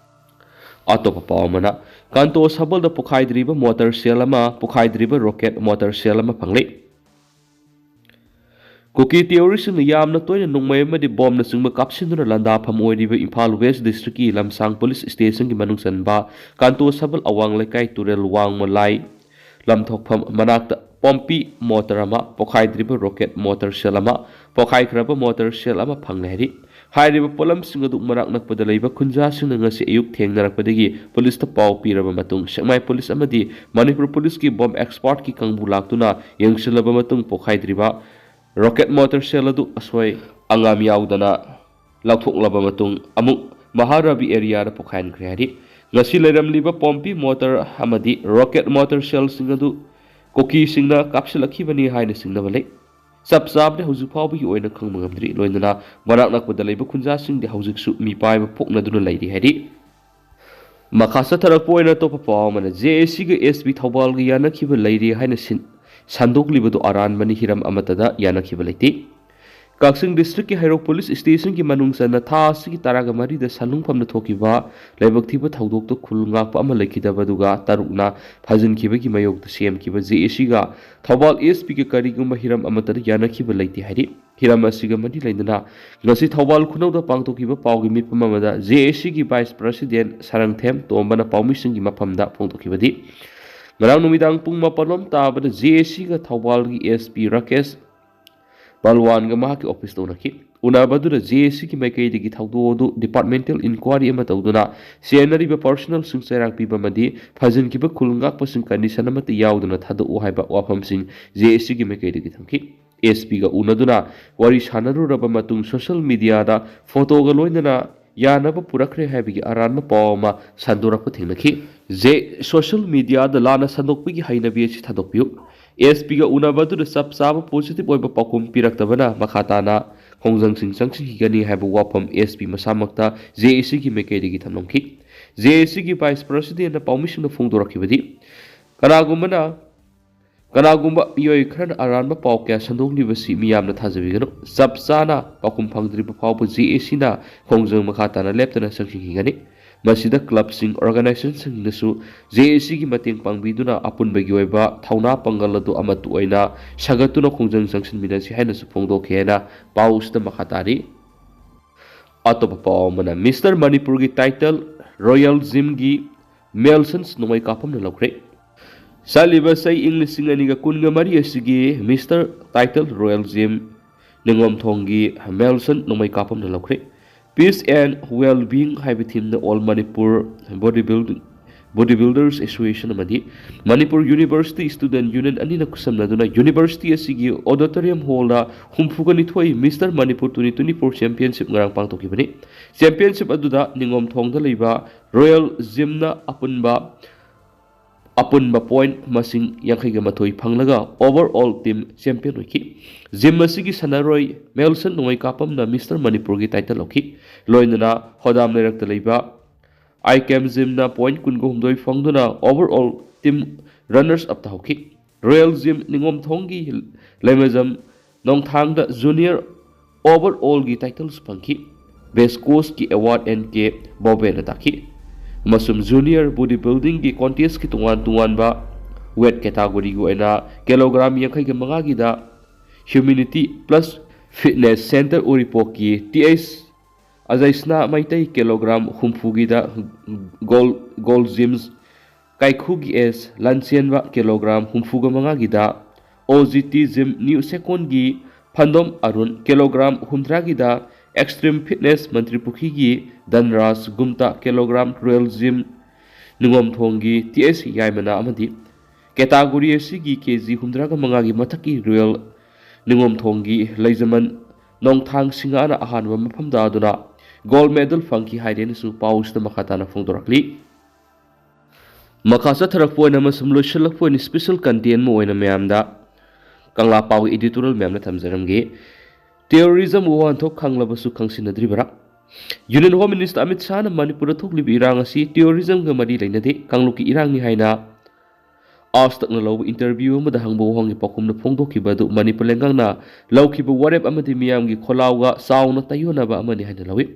ꯑꯇꯣꯞꯄ ꯄꯥꯎ ꯑꯃꯅ, ꯀꯥꯟꯇꯣ ꯁꯕꯜꯗ ꯄꯣꯈꯥꯏꯗ꯭ꯔꯤꯕ mortar shell ꯑꯃ, ꯄꯣꯈꯥꯏꯗ꯭ꯔꯤꯕ rocket mortar shell ꯑꯃ ꯐꯪꯂꯦ꯫ ꯀꯨꯀꯤ terroristꯁꯤꯡꯅ ꯌꯥꯝꯅ ꯇꯣꯏꯅ ꯅꯣꯡꯃꯩ ꯑꯃꯗꯤ ꯕꯣꯝꯅꯆꯤꯡꯕ ꯀꯥꯞꯁꯤꯟꯗꯨꯅ ꯂꯥꯟꯗꯥꯐꯝ ꯑꯣꯏꯔꯤꯕ ꯏꯝꯐꯥꯜ West Districtꯀꯤ ꯂꯝꯁꯥꯡ police stationꯒꯤ ꯃꯅꯨꯡ ꯆꯟꯕ ꯀꯥꯟꯇꯣ ꯁꯕꯜ ꯑꯋꯥꯡ ꯂꯩꯀꯥꯏ ꯇꯨꯔꯦꯜ ꯋꯥꯡꯃ ꯂꯥꯏ ꯂꯝꯊꯣꯛꯐꯝ ꯃꯅꯥꯛꯇ pompi mortar ꯑꯃ, ꯄꯣꯈꯥꯏꯗ꯭ꯔꯤꯕ rocket mortar shell ꯑꯃ, ꯄꯣꯈꯥꯏꯈ꯭ꯔꯕ mortar shell ꯑꯃ ꯐꯪꯂꯦ ꯍꯥꯏꯔꯤ꯫ ꯍꯥꯏꯔꯤꯕ ꯄꯣꯠꯂꯝꯁꯤꯡ ꯑꯗꯨ ꯃꯅꯥꯛ ꯅꯛꯄꯗ ꯂꯩꯕ ꯈꯨꯟꯖꯥꯁꯤꯡꯅ ꯉꯁꯤ ꯑꯌꯨꯛ ꯊꯦꯡꯅꯔꯛꯄꯗꯒꯤ ꯄꯨꯂꯤꯁꯇ ꯄꯥꯎ ꯄꯤꯔꯕ ꯃꯇꯨꯡ ꯁꯦꯛꯃꯥꯏ ꯄꯨꯂꯤꯁ ꯑꯃꯗꯤ ꯃꯅꯤꯄꯨꯔ ꯄꯨꯂꯤꯁꯀꯤ ꯕꯣꯝ expertꯀꯤ ꯀꯥꯡꯕꯨ ꯂꯥꯛꯇꯨꯅ ꯌꯦꯡꯁꯤꯜꯂꯕ ꯃꯇꯨꯡ ꯄꯣꯈꯥꯏꯗ꯭ꯔꯤꯕ rocket mortar shell ꯑꯗꯨ ꯑꯁꯣꯏ ꯑꯉꯥꯝ ꯌꯥꯎꯗꯅ ꯂꯧꯊꯣꯛꯂꯕ ꯃꯇꯨꯡ ꯑꯃꯨꯛ ꯃꯍꯥꯔꯥꯕꯤ areaꯗ ꯄꯣꯈꯥꯏꯍꯟꯈ꯭ꯔꯦ ꯍꯥꯏꯔꯤ꯫ ꯉꯁꯤ ꯂꯩꯔꯝꯂꯤꯕ pompi mortar ꯑꯃꯗꯤ rocket mortar shellꯁꯤꯡ ꯑꯗꯨ ꯀꯨꯀꯤꯁꯤꯡꯅ ꯀꯥꯞꯁꯤꯜꯂꯛꯈꯤꯕꯅꯤ ꯍꯥꯏꯅ ꯆꯤꯡꯅꯕ ꯂꯩ꯫ ꯆꯞ ꯆꯥꯕꯗꯤ ꯍꯧꯖꯤꯛ ꯐꯥꯎꯕꯒꯤ ꯑꯣꯏꯅ ꯈꯪꯕ ꯉꯝꯗ꯭ꯔꯤ꯫ ꯂꯣꯏꯅꯅ ꯃꯅꯥꯛ ꯅꯛꯄꯗ ꯂꯩꯕ ꯈꯨꯟꯖꯥꯁꯤꯡꯗꯤ ꯍꯧꯖꯤꯛꯁꯨ ꯃꯤꯄꯥꯏꯕ ꯄꯣꯛꯅꯗꯨꯅ ꯂꯩꯔꯤ ꯍꯥꯏꯔꯤ꯫ ꯃꯈꯥ ꯆꯠꯊꯔꯛꯄ ꯑꯣꯏꯅ ꯑꯇꯣꯞꯄ ꯄꯥꯎ ꯑꯃꯅ, JACꯒ SP ꯊꯧꯕꯥꯜꯒ ꯌꯥꯅꯈꯤꯕ ꯂꯩꯔꯦ ꯍꯥꯏꯅ ꯁꯤꯟ-, ꯁꯟꯗꯣꯛꯂꯤꯕꯗꯨ ꯑꯔꯥꯟꯕꯅꯤ, ꯍꯤꯔꯝ ꯑꯃꯠꯇꯗ ꯌꯥꯅꯈꯤꯕ ꯂꯩꯇꯦ꯫ ꯀꯛꯆꯤꯡ districtꯀꯤ ꯍꯩꯔꯣꯛ police stationꯒꯤ ꯃꯅꯨꯡ ꯆꯟꯅ ꯊꯥ ꯑꯁꯤꯒꯤ ꯇꯔꯥꯒ ꯃꯔꯤꯗ ꯁꯟꯂꯨꯡꯐꯝꯗ ꯊꯣꯛꯈꯤꯕ ꯂꯥꯏꯕꯛ ꯊꯤꯕ ꯊꯧꯗꯣꯛꯇ ꯈꯨꯜ ꯉꯥꯛꯄ ꯑꯃ ꯂꯩꯈꯤꯗꯕ ꯑꯗꯨꯒ ꯇꯔꯨꯛꯅ ꯐꯥꯖꯤꯟꯈꯤꯕꯒꯤ ꯃꯥꯌꯣꯛꯇ ꯁꯦꯝꯈꯤꯕ JACꯒ ꯊꯧꯕꯥꯜ SPꯒ ꯀꯔꯤꯒꯨꯝꯕ ꯍꯤꯔꯝ ꯑꯃꯠꯇꯗ ꯌꯥꯅꯈꯤꯕ ꯂꯩꯇꯦ ꯍꯥꯏꯔꯤ꯫ ꯍꯤꯔꯝ ꯑꯁꯤꯒ ꯃꯔꯤ ꯂꯩꯅꯅ ꯉꯁꯤ ꯊꯧꯕꯥꯜ ꯈꯨꯅꯧꯗ ꯄꯥꯡꯊꯣꯛꯈꯤꯕ ꯄꯥꯎꯒꯤ ꯃꯤꯐꯝ ꯑꯃꯗ JACꯒꯤ vice president ꯁꯔꯪꯊꯦꯝ ꯇꯣꯝꯕꯅ ꯄꯥꯎꯃꯤꯁꯤꯡꯒꯤ ꯃꯐꯝꯗ ꯐꯣꯡꯗꯣꯛꯈꯤꯕꯗꯤ, ꯉꯔꯥꯡ ꯅꯨꯃꯤꯗꯥꯡ ꯄꯨꯡ ꯃꯥꯄꯜ ꯂꯣꯝ ꯇꯥꯕꯗ JACꯒ ꯊꯧꯕꯥꯜꯒꯤ SP ꯔꯥꯀꯦꯁ ꯄꯜꯋꯥꯟꯒ ꯃꯍꯥꯛꯀꯤ ꯑꯣꯐꯤꯁꯇ ꯎꯅꯈꯤ꯫ ꯎꯅꯕꯗꯨꯗ ꯖꯦ ꯑꯦ ꯁꯤꯒꯤ ꯃꯥꯏꯀꯩꯗꯒꯤ ꯊꯧꯗꯣꯛ ꯑꯗꯨ ꯗꯤꯄꯥꯔꯠꯃꯦꯟꯇꯦꯜ ꯏꯟꯀ꯭ꯋꯥꯔꯤ ꯑꯃ ꯇꯧꯗꯨꯅ ꯁꯦꯟꯅꯔꯤꯕ ꯄꯥꯔꯁꯣꯅꯦꯜꯁꯤꯡ ꯆꯩꯔꯥꯛ ꯄꯤꯕ ꯑꯃꯗꯤ ꯐꯥꯖꯤꯟꯈꯤꯕ ꯈꯨꯜ ꯉꯥꯛꯄꯁꯤꯡ ꯀꯟꯗꯤꯁꯟ ꯑꯃꯠꯇ ꯌꯥꯎꯗꯅ ꯊꯥꯗꯣꯛꯎ ꯍꯥꯏꯕ ꯋꯥꯐꯝꯁꯤꯡ ꯖꯦ ꯑꯦ ꯁꯤꯒꯤ ꯃꯥꯏꯀꯩꯗꯒꯤ ꯊꯝꯈꯤ꯫ ꯑꯦꯁ ꯄꯤꯒ ꯎꯅꯗꯨꯅ ꯋꯥꯔꯤ ꯁꯥꯟꯅꯔꯨꯔꯕ ꯃꯇꯨꯡ ꯁꯣꯁꯤꯌꯦꯜ ꯃꯤꯗꯤꯌꯥꯗ ꯐꯣꯇꯣꯒ ꯂꯣꯏꯅꯅ ꯌꯥꯅꯕ ꯄꯨꯔꯛꯈ꯭ꯔꯦ ꯍꯥꯏꯕꯒꯤ ꯑꯔꯥꯟꯕ ꯄꯥꯎ ꯑꯃ ꯁꯟꯗꯣꯔꯛꯄ ꯊꯦꯡꯅꯈꯤ꯫ ꯖꯦ, ꯁꯣꯁꯤꯌꯦꯜ ꯃꯤꯗꯤꯌꯥꯗ ꯂꯥꯟꯅ ꯁꯟꯗꯣꯛꯄꯒꯤ ꯍꯩꯅꯕꯤ ꯑꯁꯤ ꯊꯥꯗꯣꯛꯄꯤꯌꯨ꯫ ꯑꯦꯁ ꯄꯤꯒ ꯎꯅꯕ ꯑꯗꯨꯗ ꯆꯞ ꯆꯥꯕ ꯄꯣꯖꯤꯇꯤꯚ ꯑꯣꯏꯕ ꯄꯥꯎꯈꯨꯝ ꯄꯤꯔꯛꯇꯕꯅ ꯃꯈꯥ ꯇꯥꯅ ꯈꯣꯡꯖꯪꯁꯤꯡ ꯆꯪꯁꯤꯟꯈꯤꯒꯅꯤ ꯍꯥꯏꯕ ꯋꯥꯐꯝ ꯑꯦꯁ ꯄꯤ ꯃꯁꯥꯃꯛꯇ ꯖꯦ ꯑꯦ ꯁꯤꯒꯤ ꯃꯥꯏꯀꯩꯗꯒꯤ ꯊꯝꯂꯝꯈꯤ꯫ ꯖꯦ ꯑꯦ ꯁꯤꯒꯤ ꯚꯥꯏꯁ ꯄ꯭ꯔꯁꯤꯗꯦꯟꯅ ꯄꯥꯎꯃꯤꯁꯤꯡꯗ ꯐꯣꯡꯗꯣꯔꯛꯈꯤꯕꯗꯤ, ꯀꯅꯥꯒꯨꯝꯕꯅ ꯀꯅꯥꯒꯨꯝꯕ ꯃꯤꯑꯣꯏ ꯈꯔꯅ ꯑꯔꯥꯟꯕ ꯄꯥꯎ ꯀꯌꯥ ꯁꯟꯗꯣꯛꯂꯤꯕꯁꯤ ꯃꯤꯌꯥꯝꯅ ꯊꯥꯖꯕꯤꯒꯅꯨ꯫ ꯆꯞ ꯆꯥꯅ ꯄꯥꯎꯈꯨꯝ ꯐꯪꯗ꯭ꯔꯤꯕ ꯐꯥꯎꯕ ꯖꯦ ꯑꯦ ꯁꯤꯅ ꯈꯣꯡꯖꯪ ꯃꯈꯥ ꯇꯥꯅ ꯂꯦꯞꯇꯅ ꯆꯪꯁꯤꯟꯈꯤꯒꯅꯤ꯫ ꯃꯁꯤꯗ ꯀ꯭ꯂꯕꯁꯤꯡ, ꯑꯣꯔꯒꯅꯥꯏꯖꯦꯁꯟꯁꯤꯡꯅꯁꯨ ꯖꯦ ꯑꯦ ꯁꯤꯒꯤ ꯃꯇꯦꯡ ꯄꯥꯡꯕꯤꯗꯨꯅ ꯑꯄꯨꯟꯕꯒꯤ ꯑꯣꯏꯕ ꯊꯧꯅꯥ ꯄꯥꯡꯒꯜ ꯑꯗꯨ ꯑꯃꯠꯇ ꯑꯣꯏꯅ ꯁꯥꯒꯠꯇꯨꯅ ꯈꯣꯡꯖꯪ ꯆꯪꯁꯤꯟꯃꯤꯟꯅꯁꯤ ꯍꯥꯏꯅꯁꯨ ꯐꯣꯡꯗꯣꯛꯈꯤ ꯍꯥꯏꯅ ꯄꯥꯎ ꯑꯁꯤꯗ ꯃꯈꯥ ꯇꯥꯔꯤ꯫ ꯑꯇꯣꯞꯄ ꯄꯥꯎ ꯑꯃꯅ, ꯃꯤꯁꯇꯔ ꯃꯅꯤꯄꯨꯔꯒꯤ ꯇꯥꯏꯇꯜ ꯔꯣꯌꯦꯜ ꯖꯤꯝꯒꯤ ꯃꯦꯜꯁꯟꯁ ꯅꯣꯡꯃꯩ ꯀꯥꯞꯐꯝꯅ ꯂꯧꯈ꯭ꯔꯦ꯫ ꯆꯠꯂꯤꯕ ꯆꯍꯤ ꯏꯪ ꯂꯤꯁꯤꯡ ꯑꯅꯤꯒ ꯀꯨꯟꯒ ꯃꯔꯤ ꯑꯁꯤꯒꯤ ꯃꯤꯁꯇꯔ ꯇꯥꯏꯇꯜ ꯔꯣꯌꯦꯜ ꯖꯤꯝ ꯅꯤꯉꯣꯝꯊꯣꯡꯒꯤ ꯃꯦꯜꯁꯟ ꯅꯣꯡꯃꯩ ꯀꯥꯞꯐꯝꯅ ꯂꯧꯈ꯭ꯔꯦ꯫ Peace and Well-being ꯍꯥꯏꯕ ꯊꯤꯝꯗ All Manipur Body Build-, Body Builders Association ꯑꯃꯗꯤ ꯃꯅꯤꯄꯨꯔ ꯌꯨꯅꯤꯚꯔꯁꯤꯇꯤ ꯁ꯭ꯇꯨꯗꯦꯟꯠ ꯌꯨꯅꯤꯌꯟ ꯑꯅꯤꯅ ꯈꯨꯠꯁꯝꯅꯗꯨꯅ ꯌꯨꯅꯤꯚꯔꯁꯤꯇꯤ ꯑꯁꯤꯒꯤ ꯑꯣꯗꯤꯇꯣꯔꯤꯌꯝ ꯍꯣꯜꯗ ꯍꯨꯝꯐꯨꯒ ꯅꯤꯊꯣꯏ mister Manipur twenty twenty four championship ꯉꯔꯥꯡ ꯄꯥꯡꯊꯣꯛꯈꯤꯕꯅꯤ꯫ ꯆꯦꯝꯄꯤꯌꯟꯁꯤꯞ ꯑꯗꯨꯗ ꯅꯤꯉꯣꯝꯊꯣꯡꯗ ꯂꯩꯕ ꯔꯣꯌꯦꯜ ꯖꯤꯝꯅ ꯑꯄꯨꯟꯕ, ꯑꯄꯨꯟꯕ ꯄꯣꯏꯟꯠ ꯃꯁꯤꯡ ꯌꯥꯡꯈꯩꯒ ꯃꯥꯊꯣꯏ ꯐꯪꯂꯒ overall team champion ꯑꯣꯏꯈꯤ꯫ ꯖꯤꯝ ꯑꯁꯤꯒꯤ ꯁꯥꯟꯅꯔꯣꯏ ꯃꯦꯜꯁꯟ ꯅꯣꯡꯃꯩ ꯀꯥꯞꯄꯝꯅ ꯃꯤꯁꯇꯔ ꯃꯅꯤꯄꯨꯔꯒꯤ ꯇꯥꯏꯇꯜ ꯂꯧꯈꯤ꯫ ꯂꯣꯏꯅꯅ ꯍꯣꯗꯥꯝ ꯂꯩꯔꯛꯇ ꯂꯩꯕ ꯑꯥꯏ ꯀꯦꯝ ꯖꯤꯝꯅ ꯄꯣꯏꯟꯠ ꯀꯨꯟꯒ ꯍꯨꯝꯗꯣꯏ ꯐꯪꯗꯨꯅ overall team runners up ꯇꯥꯍꯧꯈꯤ꯫ ꯔꯣꯌꯦꯜ ꯖꯤꯝ ꯅꯤꯉꯣꯝꯊꯣꯡꯒꯤ ꯂꯩꯃꯖꯝ ꯅꯣꯡꯊꯥꯡꯗ ꯖꯨꯅꯤꯌꯔ ꯑꯣꯚꯔ ꯑꯣꯜꯒꯤ ꯇꯥꯏꯇꯜꯁꯨ ꯐꯪꯈꯤ꯫ ꯕꯦꯁ ꯀꯣꯆꯀꯤ ꯑꯦꯋꯥꯔꯗ ꯑꯦꯟ ꯀꯦ ꯕꯣꯕꯦꯅ ꯇꯥꯈꯤ꯫ ꯑꯃꯁꯨꯡ ꯖꯨꯅꯤꯌꯔ ꯕꯣꯗꯤ ꯕꯤꯜꯗꯤꯡꯒꯤ ꯀꯣꯟꯇꯦꯁꯀꯤ ꯇꯣꯉꯥꯟ ꯇꯣꯉꯥꯟꯕ ꯋꯦꯠ ꯀꯦꯇꯥꯒꯣꯔꯤꯒꯤ ꯑꯣꯏꯅ ꯀꯤꯂꯣꯒ꯭ꯔꯥꯝ ꯌꯥꯡꯈꯩꯒ ꯃꯉꯥꯒꯤꯗ ꯍ꯭ꯌꯨꯃꯤꯅꯤꯇꯤ ꯄ꯭ꯂꯁ ꯐꯤꯠꯅꯦꯁ ꯁꯦꯟꯇꯔ ꯎꯔꯤꯄꯣꯛꯀꯤ ꯇꯤ ꯑꯩꯆ ꯑꯖꯩꯁꯅꯥ ꯃꯩꯇꯩ ꯀꯤꯂꯣꯒ꯭ꯔꯥꯝ ꯍꯨꯝꯐꯨꯒꯤꯗ ꯒꯣꯜ, ꯒꯣꯜ ꯖꯤꯝꯁ ꯀꯥꯏꯈꯨꯒꯤ ꯑꯦꯁ ꯂꯥꯟꯆꯦꯟꯕ ꯀꯤꯂꯣꯒ꯭ꯔꯥꯝ ꯍꯨꯝꯐꯨꯒ ꯃꯉꯥꯒꯤꯗ O G T gym new ꯁꯦꯀꯣꯟꯒꯤ ꯐꯟꯗꯣꯝ ꯑꯔꯨꯟ ꯀꯤꯂꯣꯒ꯭ꯔꯥꯝ ꯍꯨꯝꯗ꯭ꯔꯥꯒꯤꯗ, ꯑꯦꯛꯁꯇ꯭ꯔꯤꯝ ꯐꯤꯠꯅꯦꯁ ꯃꯟꯇ꯭ꯔꯤ ꯄꯨꯈ꯭ꯔꯤꯒꯤ ꯙꯟꯔꯥꯖ ꯒꯨꯝꯇꯥ ꯀꯤꯂꯣꯒ꯭ꯔꯥꯝ ꯇ꯭ꯔꯦꯜ ꯖꯤꯝ ꯅꯤꯉꯣꯝꯊꯣꯡꯒꯤ ꯇꯤ ꯑꯦꯁ ꯌꯥꯏꯃꯅꯥ ꯑꯃꯗꯤ ꯀꯦꯇꯥꯒꯣꯔꯤ ꯑꯁꯤꯒꯤ ꯀꯦ ꯖꯤ ꯍꯨꯝꯗ꯭ꯔꯥꯒ ꯃꯉꯥꯒꯤ ꯃꯊꯛꯀꯤ ꯔꯨꯔꯦꯜ ꯅꯤꯉꯣꯝꯊꯣꯡꯒꯤ ꯂꯩꯖꯃꯟ ꯅꯣꯡꯊꯥꯡ ꯁꯤꯡꯍꯥꯅ ꯑꯍꯥꯟꯕ ꯃꯐꯝ ꯇꯥꯗꯨꯅ ꯒꯣꯜꯗ ꯃꯦꯗꯜ ꯐꯪꯈꯤ ꯍꯥꯏꯗꯦꯅꯁꯨ ꯄꯥꯎꯁꯤꯗ ꯃꯈꯥ ꯇꯥꯅ ꯐꯣꯡꯗꯣꯔꯛꯂꯤ꯫ ꯃꯈꯥ ꯆꯠꯊꯔꯛꯄ ꯑꯣꯏꯅ ꯑꯃꯁꯨꯡ ꯂꯣꯏꯁꯤꯜꯂꯛꯄ ꯑꯣꯏꯅ ꯁ꯭ꯄꯦꯁꯦꯜ ꯀꯟꯇꯦꯟ ꯑꯃ ꯑꯣꯏꯅ ꯃꯌꯥꯝꯗ ꯀꯪꯂꯥ ꯄꯥꯎꯒꯤ ꯏꯗꯤꯇꯣꯔꯤꯌꯦꯜ ꯃꯌꯥꯝꯅ ꯊꯝꯖꯔꯝꯒꯦ꯫ ꯇꯦꯔꯣꯔꯤꯖꯝ ꯋꯥꯍꯟꯊꯣꯛ ꯈꯪꯂꯕꯁꯨ ꯈꯪꯁꯤꯟꯅꯗ꯭ꯔꯤꯕꯔꯥ? ꯌꯨꯅꯤꯌꯟ ꯍꯣꯝ ꯃꯤꯅꯤꯁꯇꯔ ꯑꯃꯤꯠ ꯁꯥꯍꯅ ꯃꯅꯤꯄꯨꯔꯗ ꯊꯣꯛꯂꯤꯕ ꯏꯔꯥꯡ ꯑꯁꯤ ꯇꯦꯔꯣꯔꯤꯖꯝꯒ ꯃꯔꯤ ꯂꯩꯅꯗꯦ, ꯀꯥꯡꯂꯨꯞꯀꯤ ꯏꯔꯥꯡꯅꯤ ꯍꯥꯏꯅ ꯑꯥꯖ ꯇꯛꯅ ꯂꯧꯕ ꯏꯟꯇꯔꯚ꯭ꯌꯨ ꯑꯃꯗ ꯍꯪꯕ ꯋꯥꯍꯪꯒꯤ ꯄꯥꯎꯈꯨꯝꯗ ꯐꯣꯡꯗꯣꯛꯈꯤꯕ ꯑꯗꯨ ꯃꯅꯤꯄꯨꯔ ꯂꯩꯉꯥꯛꯅ ꯂꯧꯈꯤꯕ ꯋꯥꯔꯦꯞ ꯑꯃꯗꯤ ꯃꯤꯌꯥꯝꯒꯤ ꯈꯣꯜꯂꯥꯎꯒ ꯆꯥꯎꯅ ꯇꯥꯏꯌꯣꯟꯅꯕ ꯑꯃꯅꯤ ꯍꯥꯏꯅ ꯂꯧꯏ꯫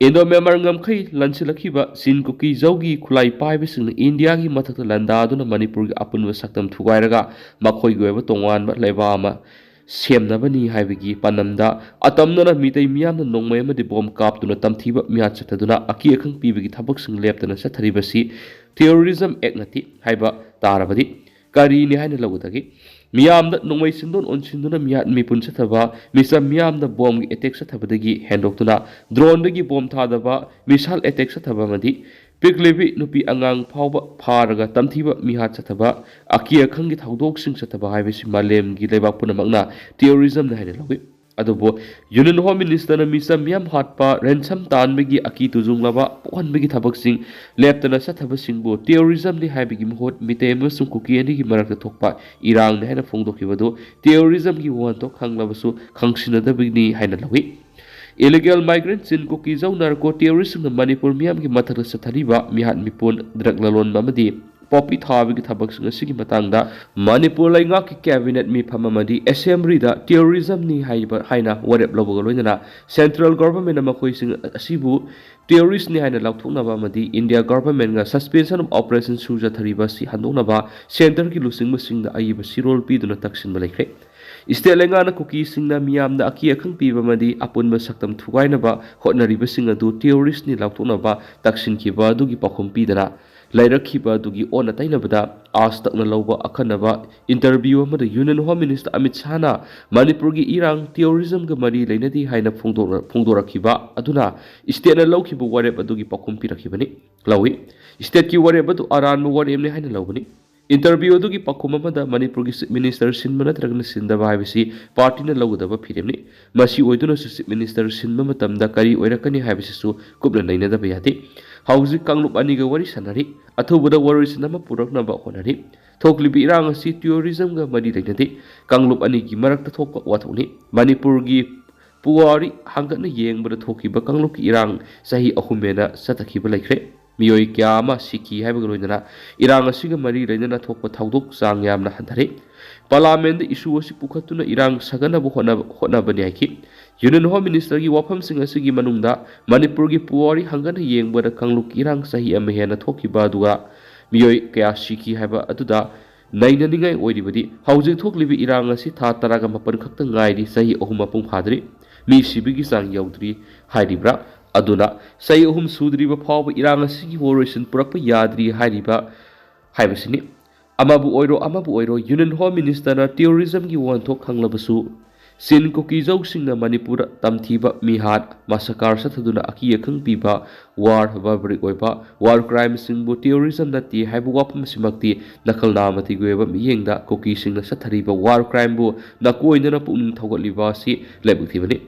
ꯏꯟꯗꯣ ꯃ꯭ꯌꯥꯟꯃꯥꯔ ꯉꯝꯈꯩ ꯂꯥꯟꯁꯤꯜꯂꯛꯈꯤꯕ ꯆꯤꯟ ꯀꯨꯀꯤ ꯖꯧꯒꯤ ꯈꯨꯠꯂꯥꯏ ꯄꯥꯏꯕꯁꯤꯡꯅ ꯏꯟꯗꯤꯌꯥꯒꯤ ꯃꯊꯛꯇ ꯂꯥꯟꯗꯥꯗꯨꯅ ꯃꯅꯤꯄꯨꯔꯒꯤ ꯑꯄꯨꯟꯕ ꯁꯛꯇꯝ ꯊꯨꯒꯥꯏꯔꯒ ꯃꯈꯣꯏꯒꯤ ꯑꯣꯏꯕ ꯇꯣꯉꯥꯟꯕ ꯂꯩꯕꯥꯛ ꯑꯃ ꯁꯦꯝꯅꯕꯅꯤ ꯍꯥꯏꯕꯒꯤ ꯄꯥꯟꯗꯝꯗ ꯑꯇꯝꯅꯅ ꯃꯤꯇꯩ ꯃꯤꯌꯥꯝꯅ ꯅꯣꯡꯃꯩ ꯑꯃꯗꯤ ꯕꯣꯝ ꯀꯥꯞꯇꯨꯅ ꯇꯝꯊꯤꯕ ꯃꯤꯍꯥꯠ ꯆꯠꯊꯗꯨꯅ ꯑꯀꯤ ꯑꯈꯪ ꯄꯤꯕꯒꯤ ꯊꯕꯛꯁꯤꯡ ꯂꯦꯞꯇꯅ ꯆꯠꯊꯔꯤꯕꯁꯤ ꯇꯦꯔꯣꯔꯤꯖꯝ ꯑꯦꯛ ꯅꯠꯇꯦ ꯍꯥꯏꯕ ꯇꯥꯔꯕꯗꯤ ꯀꯔꯤꯅꯤ ꯍꯥꯏꯅ ꯂꯧꯒꯗꯒꯦ? ꯃꯤꯌꯥꯝꯗ ꯅꯣꯡꯃꯩ ꯆꯤꯟꯗꯣꯟ ꯑꯣꯟꯁꯤꯟꯗꯨꯅ ꯃꯤꯍꯥꯠ ꯃꯤꯄꯨꯟ ꯆꯠꯊꯕ, ꯃꯤꯆꯝ ꯃꯤꯌꯥꯝꯗ ꯕꯣꯝꯒꯤ ꯑꯦꯇꯦꯛ ꯆꯠꯊꯕꯗꯒꯤ ꯍꯦꯟꯗꯣꯛꯇꯨꯅ ꯗ꯭ꯔꯣꯟꯗꯒꯤ ꯕꯣꯝ ꯊꯥꯗꯕ, ꯃꯤꯁꯥꯏꯜ ꯑꯦꯇꯦꯛ ꯆꯠꯊꯕ ꯑꯃꯗꯤ ꯄꯤꯛꯂꯤꯕꯤ ꯅꯨꯄꯤ ꯑꯉꯥꯡ ꯐꯥꯎꯕ ꯐꯥꯔꯒ ꯇꯝꯊꯤꯕ ꯃꯤꯍꯥꯠ ꯆꯠꯊꯕ, ꯑꯀꯤ ꯑꯈꯪꯒꯤ ꯊꯧꯗꯣꯛꯁꯤꯡ ꯆꯠꯊꯕ ꯍꯥꯏꯕꯁꯤ ꯃꯥꯂꯦꯝꯒꯤ ꯂꯩꯕꯥꯛ ꯄꯨꯝꯅꯃꯛꯅ ꯇꯦꯔꯣꯔꯤꯖꯝꯅꯤ ꯍꯥꯏꯅ ꯂꯧꯏ꯫ ꯑꯗꯨꯕꯨ ꯌꯨꯅꯤꯌꯟ ꯍꯣꯝ ꯃꯤꯅꯤꯁꯇꯔꯅ ꯃꯤꯆꯝ ꯃꯤꯌꯥꯝ ꯍꯥꯠꯄ, ꯔꯦꯟꯁꯝ ꯇꯥꯟꯕꯒꯤ ꯑꯀꯤ ꯇꯨꯖꯨꯡꯂꯕ ꯄꯣꯛꯍꯟꯕꯒꯤ ꯊꯕꯛꯁꯤꯡ ꯂꯦꯞꯇꯅ ꯆꯠꯊꯕꯁꯤꯡꯕꯨ ꯇꯦꯔꯣꯔꯤꯖꯝꯅꯤ ꯍꯥꯏꯕꯒꯤ ꯃꯍꯨꯠ ꯃꯤꯇꯩ ꯑꯃꯁꯨꯡ ꯀꯨꯀꯤ ꯑꯅꯤꯒꯤ ꯃꯔꯛꯇ ꯊꯣꯛꯄ ꯏꯔꯥꯡꯅꯤ ꯍꯥꯏꯅ ꯐꯣꯡꯗꯣꯛꯈꯤꯕꯗꯨ ꯇꯦꯔꯣꯔꯤꯖꯝꯒꯤ ꯋꯥꯍꯟꯊꯣꯛ ꯈꯪꯂꯕꯁꯨ ꯈꯪꯁꯤꯟꯅꯗꯕꯒꯤꯅꯤ ꯍꯥꯏꯅ ꯂꯧꯏ꯫ ꯏꯂꯤꯒꯦꯜ ꯃꯥꯏꯒ꯭ꯔꯦꯟꯠꯁꯤꯡ ꯀꯨꯀꯤ ꯖꯧ ꯅꯥꯔꯀꯣ ꯇꯦꯔꯣꯔꯤꯁꯁꯤꯡꯅ ꯃꯅꯤꯄꯨꯔ ꯃꯤꯌꯥꯝꯒꯤ ꯃꯊꯛꯇ ꯆꯠꯊꯔꯤꯕ ꯃꯤꯍꯥꯠ ꯃꯤꯄꯨꯟ, ꯗ꯭ꯔꯒ ꯂꯂꯣꯟꯕ ꯑꯃꯗꯤ ꯄꯣꯄꯤ ꯊꯥꯕꯒꯤ ꯊꯕꯛꯁꯤꯡ ꯑꯁꯤꯒꯤ ꯃꯇꯥꯡꯗ ꯃꯅꯤꯄꯨꯔ ꯂꯩꯉꯥꯛꯀꯤ ꯀꯦꯕꯤꯅꯦꯠ ꯃꯤꯐꯝ ꯑꯃꯗꯤ ꯑꯦꯁꯦꯝꯕ꯭ꯂꯤꯗ ꯇꯦꯔꯣꯔꯤꯖꯝꯅꯤ ꯍꯥꯏꯕ ꯍꯥꯏꯅ ꯋꯥꯔꯦꯞ ꯂꯧꯕꯒ ꯂꯣꯏꯅꯅ ꯁꯦꯟꯇ꯭ꯔꯦꯜ ꯒꯣꯚꯔꯟꯃꯦꯟꯠꯅ ꯃꯈꯣꯏꯁꯤꯡ ꯑꯁꯤꯕꯨ ꯇꯦꯔꯣꯔꯤꯁꯠꯅꯤ ꯍꯥꯏꯅ ꯂꯥꯎꯊꯣꯛꯅꯕ ꯑꯃꯗꯤ ꯏꯟꯗꯤꯌꯥ ꯒꯣꯚꯔꯟꯃꯦꯟꯠꯅ ꯁꯁꯄꯦꯟꯁꯟ ꯑꯣꯐ ꯑꯣꯄꯔꯦꯁꯟ ꯁꯨ ꯆꯠꯊꯔꯤꯕ ꯑꯁꯤ ꯍꯟꯗꯣꯛꯅꯕ ꯁꯦꯟꯇꯔꯒꯤ ꯂꯨꯆꯤꯡꯕꯁꯤꯡꯗ ꯑꯏꯕ ꯆꯦꯔꯣꯜ ꯄꯤꯗꯨꯅ ꯇꯛꯁꯤꯟꯕ ꯂꯩꯈ꯭ꯔꯦ꯫ ꯁ꯭ꯇꯦꯠ ꯂꯩꯉꯥꯛꯅ ꯀꯨꯀꯤꯁꯤꯡꯅ ꯃꯤꯌꯥꯝꯗ ꯑꯀꯤ ꯑꯈꯪ ꯄꯤꯕ ꯑꯃꯗꯤ ꯑꯄꯨꯟꯕ ꯁꯛꯇꯝ ꯊꯨꯒꯥꯏꯅꯕ ꯍꯣꯠꯅꯔꯤꯕꯁꯤꯡ ꯑꯗꯨ ꯇꯦꯔꯣꯔꯤꯁꯠꯅꯤ ꯂꯥꯎꯊꯣꯛꯅꯕ ꯇꯛꯁꯤꯟꯈꯤꯕ ꯑꯗꯨꯒꯤ ꯄꯥꯎꯈꯨꯝ ꯄꯤꯗꯅ ꯂꯩꯔꯛꯈꯤꯕ ꯑꯗꯨꯒꯤ ꯑꯣꯟꯅ ꯇꯩꯅꯕꯗ ꯑꯥꯖ ꯇꯛꯅ ꯂꯧꯕ ꯑꯈꯟꯅꯕ ꯏꯟꯇꯔꯚ꯭ꯌꯨ ꯑꯃꯗ ꯌꯨꯅꯤꯌꯟ ꯍꯣꯝ ꯃꯤꯅꯤꯁꯇꯔ ꯑꯃꯤꯠ ꯁꯥꯍꯅ ꯃꯅꯤꯄꯨꯔꯒꯤ ꯏꯔꯥꯡ ꯇꯦꯔꯣꯔꯤꯖꯝꯒ ꯃꯔꯤ ꯂꯩꯅꯗꯦ ꯍꯥꯏꯅ ꯐꯣꯡꯗꯣꯔꯛ-, ꯐꯣꯡꯗꯣꯔꯛꯈꯤꯕ ꯑꯗꯨꯅ ꯏꯁꯇꯦꯠꯅ ꯂꯧꯈꯤꯕ ꯋꯥꯔꯦꯞ ꯑꯗꯨꯒꯤ ꯄꯥꯎꯈꯨꯝ ꯄꯤꯔꯛꯈꯤꯕꯅꯤ꯫ ꯂꯧꯏ꯫ ꯏꯁꯇꯦꯠꯀꯤ ꯋꯥꯔꯦꯞ ꯑꯗꯨ ꯑꯔꯥꯟꯕ ꯋꯥꯔꯦꯞꯅꯤ ꯍꯥꯏꯅ ꯂꯧꯕꯅꯤ꯫ ꯏꯟꯇꯔꯚ꯭ꯌꯨ ꯑꯗꯨꯒꯤ ꯄꯥꯎꯈꯨꯝ ꯑꯃꯗ ꯃꯅꯤꯄꯨꯔꯒꯤ ꯆꯤꯐ ꯃꯤꯅꯤꯁꯇꯔ ꯁꯤꯟꯕ ꯅꯠꯇ꯭ꯔꯒꯅ ꯁꯤꯟꯗꯕ ꯍꯥꯏꯕꯁꯤ ꯄꯥꯔꯇꯤꯅ ꯂꯧꯒꯗꯕ ꯐꯤꯔꯦꯞꯅꯤ꯫ ꯃꯁꯤ ꯑꯣꯏꯗꯨꯅꯁꯨ ꯆꯤꯐ ꯃꯤꯅꯤꯁꯇꯔ ꯁꯤꯟꯕ ꯃꯇꯝꯗ ꯀꯔꯤ ꯑꯣꯏꯔꯛꯀꯅꯤ ꯍꯥꯏꯕꯁꯤꯁꯨ ꯀꯨꯞꯅ ꯅꯩꯅꯗꯕ ꯌꯥꯗꯦ꯫ ꯍꯧꯖꯤꯛ ꯀꯥꯡꯂꯨꯞ ꯑꯅꯤꯒ ꯋꯥꯔꯤ ꯁꯥꯟꯅꯔꯤ꯫ ꯑꯊꯨꯕꯗ ꯋꯥꯔꯣꯏꯁꯤꯟ ꯑꯃ ꯄꯨꯔꯛꯅꯕ ꯍꯣꯠꯅꯔꯤ꯫ ꯊꯣꯛꯂꯤꯕ ꯏꯔꯥꯡ ꯑꯁꯤ ꯇꯦꯔꯣꯔꯤꯖꯝꯒ ꯃꯔꯤ ꯂꯩꯅꯗꯦ꯫ ꯀꯥꯡꯂꯨꯞ ꯑꯅꯤꯒꯤ ꯃꯔꯛꯇ ꯊꯣꯛꯄ ꯋꯥꯊꯣꯛꯅꯤ꯫ ꯃꯅꯤꯄꯨꯔꯒꯤ ꯄꯨꯋꯥꯔꯤ ꯍꯥꯡꯒꯠꯅ ꯌꯦꯡꯕꯗ ꯊꯣꯛꯈꯤꯕ ꯀꯥꯡꯂꯨꯞꯀꯤ ꯏꯔꯥꯡ ꯆꯍꯤ ꯑꯍꯨꯝ ꯍꯦꯟꯅ ꯆꯠꯊꯈꯤꯕ ꯂꯩꯈ꯭ꯔꯦ꯫ ꯃꯤꯑꯣꯏ ꯀꯌꯥ ꯑꯃ ꯁꯤꯈꯤ ꯍꯥꯏꯕꯒ ꯂꯣꯏꯅꯅ ꯏꯔꯥꯡ ꯑꯁꯤꯒ ꯃꯔꯤ ꯂꯩꯅꯅ ꯊꯣꯛꯄ ꯊꯧꯗꯣꯛ ꯆꯥꯡ ꯌꯥꯝꯅ ꯍꯟꯊꯔꯦ꯫ ꯄꯥꯔꯂꯥꯃꯦꯟꯗ ꯏꯁꯨ ꯑꯁꯤ ꯄꯨꯈꯠꯇꯨꯅ ꯏꯔꯥꯡ ꯁꯥꯒꯠꯅꯕ ꯍꯣꯠꯅꯕ, ꯍꯣꯠꯅꯕꯅꯤ ꯍꯥꯏꯈꯤ꯫ ꯌꯨꯅꯤꯌꯟ ꯍꯣꯝ ꯃꯤꯅꯤꯁꯇꯔꯒꯤ ꯋꯥꯐꯝꯁꯤꯡ ꯑꯁꯤꯒꯤ ꯃꯅꯨꯡꯗ ꯃꯅꯤꯄꯨꯔꯒꯤ ꯄꯨꯋꯥꯔꯤ ꯍꯥꯡꯒꯠꯅ ꯌꯦꯡꯕꯗ ꯀꯥꯡꯂꯨꯞꯀꯤ ꯏꯔꯥꯡ ꯆꯍꯤ ꯑꯃ ꯍꯦꯟꯅ ꯊꯣꯛꯈꯤꯕ ꯑꯗꯨꯒ ꯃꯤꯑꯣꯏ ꯀꯌꯥ ꯁꯤꯈꯤ ꯍꯥꯏꯕ ꯑꯗꯨꯗ ꯅꯩꯅꯅꯤꯡꯉꯥꯏ ꯑꯣꯏꯔꯤꯕꯗꯤ ꯍꯧꯖꯤꯛ ꯊꯣꯛꯂꯤꯕ ꯏꯔꯥꯡ ꯑꯁꯤ ꯊꯥ ꯇꯔꯥꯒ ꯃꯥꯄꯟ ꯈꯛꯇ ꯉꯥꯏꯔꯤ, ꯆꯍꯤ ꯑꯍꯨꯝ ꯃꯄꯨꯡ ꯐꯥꯗ꯭ꯔꯤ, ꯃꯤ ꯁꯤꯕꯒꯤ ꯆꯥꯡ ꯌꯧꯗ꯭ꯔꯤ ꯍꯥꯏꯔꯤꯕ꯭ꯔꯥ? ꯑꯗꯨꯅ ꯆꯍꯤ ꯑꯍꯨꯝ ꯁꯨꯗ꯭ꯔꯤꯕ ꯐꯥꯎꯕ ꯏꯔꯥꯡ ꯑꯁꯤꯒꯤ ꯋꯥꯔꯣꯏꯁꯤꯟ ꯄꯨꯔꯛꯄ ꯌꯥꯗ꯭ꯔꯤ ꯍꯥꯏꯔꯤꯕ ꯍꯥꯏꯕꯁꯤꯅꯤ꯫ ꯑꯃꯕꯨ ꯑꯣꯏꯔꯣ, ꯑꯃꯕꯨ ꯑꯣꯏꯔꯣ, ꯌꯨꯅꯤꯌꯟ ꯍꯣꯝ ꯃꯤꯅꯤꯁꯇꯔꯅ ꯇꯦꯔꯣꯔꯤꯖꯝꯒꯤ ꯋꯥꯍꯟꯊꯣꯛ ꯈꯪꯂꯕꯁꯨ, ꯆꯤꯟ ꯀꯨꯀꯤꯖꯧꯁꯤꯡꯅ ꯃꯅꯤꯄꯨꯔꯗ ꯇꯝꯊꯤꯕ ꯃꯤꯍꯥꯠ, ꯃꯁꯥꯀꯥꯔ ꯆꯠꯊꯗꯨꯅ ꯑꯀꯤ ꯑꯈꯪ ꯄꯤꯕ, ꯋꯥꯔ, ꯕꯥꯔꯕꯔꯤꯛ ꯑꯣꯏꯕ ꯋꯥꯔ ꯀ꯭ꯔꯥꯏꯝꯁꯤꯡꯕꯨ ꯇꯦꯔꯣꯔꯤꯖꯝ ꯅꯠꯇꯦ ꯍꯥꯏꯕ ꯋꯥꯐꯝ ꯑꯁꯤꯃꯛꯇꯤ ꯅꯈꯜ ꯅꯥꯃꯇꯤꯒꯤ ꯑꯣꯏꯕ ꯃꯤꯠꯌꯦꯡꯗ ꯀꯨꯀꯤꯁꯤꯡꯅ ꯆꯠꯊꯔꯤꯕ ꯋꯥꯔ ꯀ꯭ꯔꯥꯏꯝꯕꯨ ꯅꯀꯣꯏꯅꯅ ꯄꯨꯛꯅꯤꯡ ꯊꯧꯒꯠꯂꯤꯕ ꯑꯁꯤ ꯂꯥꯏꯕꯛ ꯊꯤꯕꯅꯤ꯫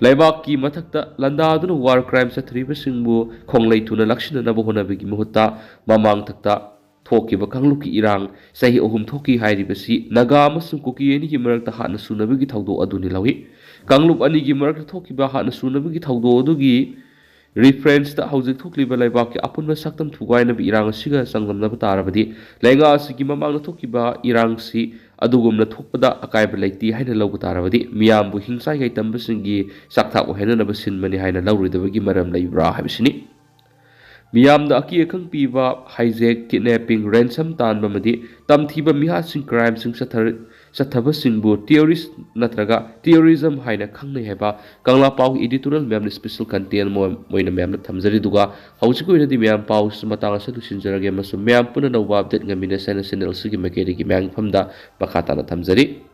ꯂꯩꯕꯥꯛꯀꯤ ꯃꯊꯛꯇ ꯂꯥꯟꯗꯥꯗꯨꯅ ꯋꯥꯔ ꯀ꯭ꯔꯥꯏꯝ ꯆꯠꯊꯔꯤꯕꯁꯤꯡꯕꯨ ꯈꯣꯡꯂꯩ ꯊꯨꯅ ꯂꯥꯛꯁꯤꯟꯅꯅꯕ ꯍꯣꯠꯅꯕꯒꯤ ꯃꯍꯨꯠꯇ ꯃꯃꯥꯡꯊꯛꯇ ꯊꯣꯛꯈꯤꯕ ꯀꯥꯡꯂꯨꯞꯀꯤ ꯏꯔꯥꯡ ꯆꯍꯤ ꯑꯍꯨꯝ ꯊꯣꯛꯈꯤ ꯍꯥꯏꯔꯤꯕꯁꯤ ꯅꯥꯒꯥ ꯑꯃꯁꯨꯡ ꯀꯨꯀꯤ ꯑꯅꯤꯒꯤ ꯃꯔꯛꯇ ꯍꯥꯠꯅ ꯁꯨꯅꯕꯒꯤ ꯊꯧꯗꯣꯛ ꯑꯗꯨꯅꯤ ꯂꯧꯏ꯫ ꯀꯥꯡꯂꯨꯞ ꯑꯅꯤꯒꯤ ꯃꯔꯛꯇ ꯊꯣꯛꯈꯤꯕ ꯍꯥꯠꯅ ꯁꯨꯅꯕꯒꯤ ꯊꯧꯗꯣꯛ ꯑꯗꯨꯒꯤ ꯔꯤꯐꯔꯦꯟꯁꯇ ꯍꯧꯖꯤꯛ ꯊꯣꯛꯂꯤꯕ ꯂꯩꯕꯥꯛꯀꯤ ꯑꯄꯨꯟꯕ ꯁꯛꯇꯝ ꯊꯨꯒꯥꯏꯅꯕ ꯏꯔꯥꯡ ꯑꯁꯤꯒ ꯆꯥꯡꯗꯝꯅꯕ ꯇꯥꯔꯕꯗꯤ, ꯂꯩꯉꯥꯛ ꯑꯁꯤꯒꯤ ꯃꯃꯥꯡꯗ ꯊꯣꯛꯈꯤꯕ ꯏꯔꯥꯡꯁꯤ ꯑꯗꯨꯒꯨꯝꯅ ꯊꯣꯛꯄꯗ ꯑꯀꯥꯏꯕ ꯂꯩꯇꯦ ꯍꯥꯏꯅ ꯂꯧꯕ ꯇꯥꯔꯕꯗꯤ, ꯃꯤꯌꯥꯝꯕꯨ ꯍꯤꯡꯆꯥꯏ ꯌꯥꯏꯇꯝꯕꯁꯤꯡꯒꯤ ꯆꯥꯛꯊꯥꯛ ꯑꯣꯏꯍꯟꯅꯅꯕ ꯁꯤꯟꯕꯅꯤ ꯍꯥꯏꯅ ꯂꯧꯔꯣꯏꯗꯕꯒꯤ ꯃꯔꯝ ꯂꯩꯕ꯭ꯔꯥ ꯍꯥꯏꯕꯁꯤꯅꯤ꯫ ꯃꯤꯌꯥꯝꯗ ꯑꯀꯤ ꯑꯈꯪ ꯄꯤꯕ, ꯍꯥꯏꯖꯦꯛ, ꯀꯤꯗꯅꯦꯄꯤꯡ, ꯔꯦꯟꯁꯝ ꯇꯥꯟꯕ ꯑꯃꯗꯤ ꯇꯝꯊꯤꯕ ꯃꯤꯍꯥꯠꯁꯤꯡ, ꯀ꯭ꯔꯥꯏꯝꯁꯤꯡ ꯆꯠꯊꯔ-, ꯆꯠꯊꯕꯁꯤꯡꯕꯨ terrorist ꯅꯠꯇ꯭ꯔꯒ terrorism ꯍꯥꯏꯅ ꯈꯪꯅꯩ ꯍꯥꯏꯕ ꯀꯪꯂꯥ ꯄꯥꯎꯒꯤ editorial ꯃꯌꯥꯝꯅ special content ꯑꯃ ꯑꯣꯏꯅ ꯃꯌꯥꯝꯅ ꯊꯝꯖꯔꯤ꯫ ꯑꯗꯨꯒ ꯍꯧꯖꯤꯛꯀꯤ ꯑꯣꯏꯅꯗꯤ ꯃꯌꯥꯝ ꯄꯥꯎꯁꯤ ꯃꯇꯥꯡ ꯑꯁꯤꯗ ꯂꯣꯏꯁꯤꯟꯖꯔꯒꯦ ꯑꯃꯁꯨꯡ ꯃꯌꯥꯝ ꯄꯨꯟꯅ ꯅꯧꯕ update ꯉꯝꯃꯤꯟꯅꯁꯦ ꯍꯥꯏꯅ channel ꯑꯁꯤꯒꯤ ꯃꯥꯏꯀꯩꯗꯒꯤ ꯃꯌꯥꯝꯒꯤ ꯃꯐꯝꯗ ꯃꯈꯥ ꯇꯥꯅ ꯊꯝꯖꯔꯤ꯫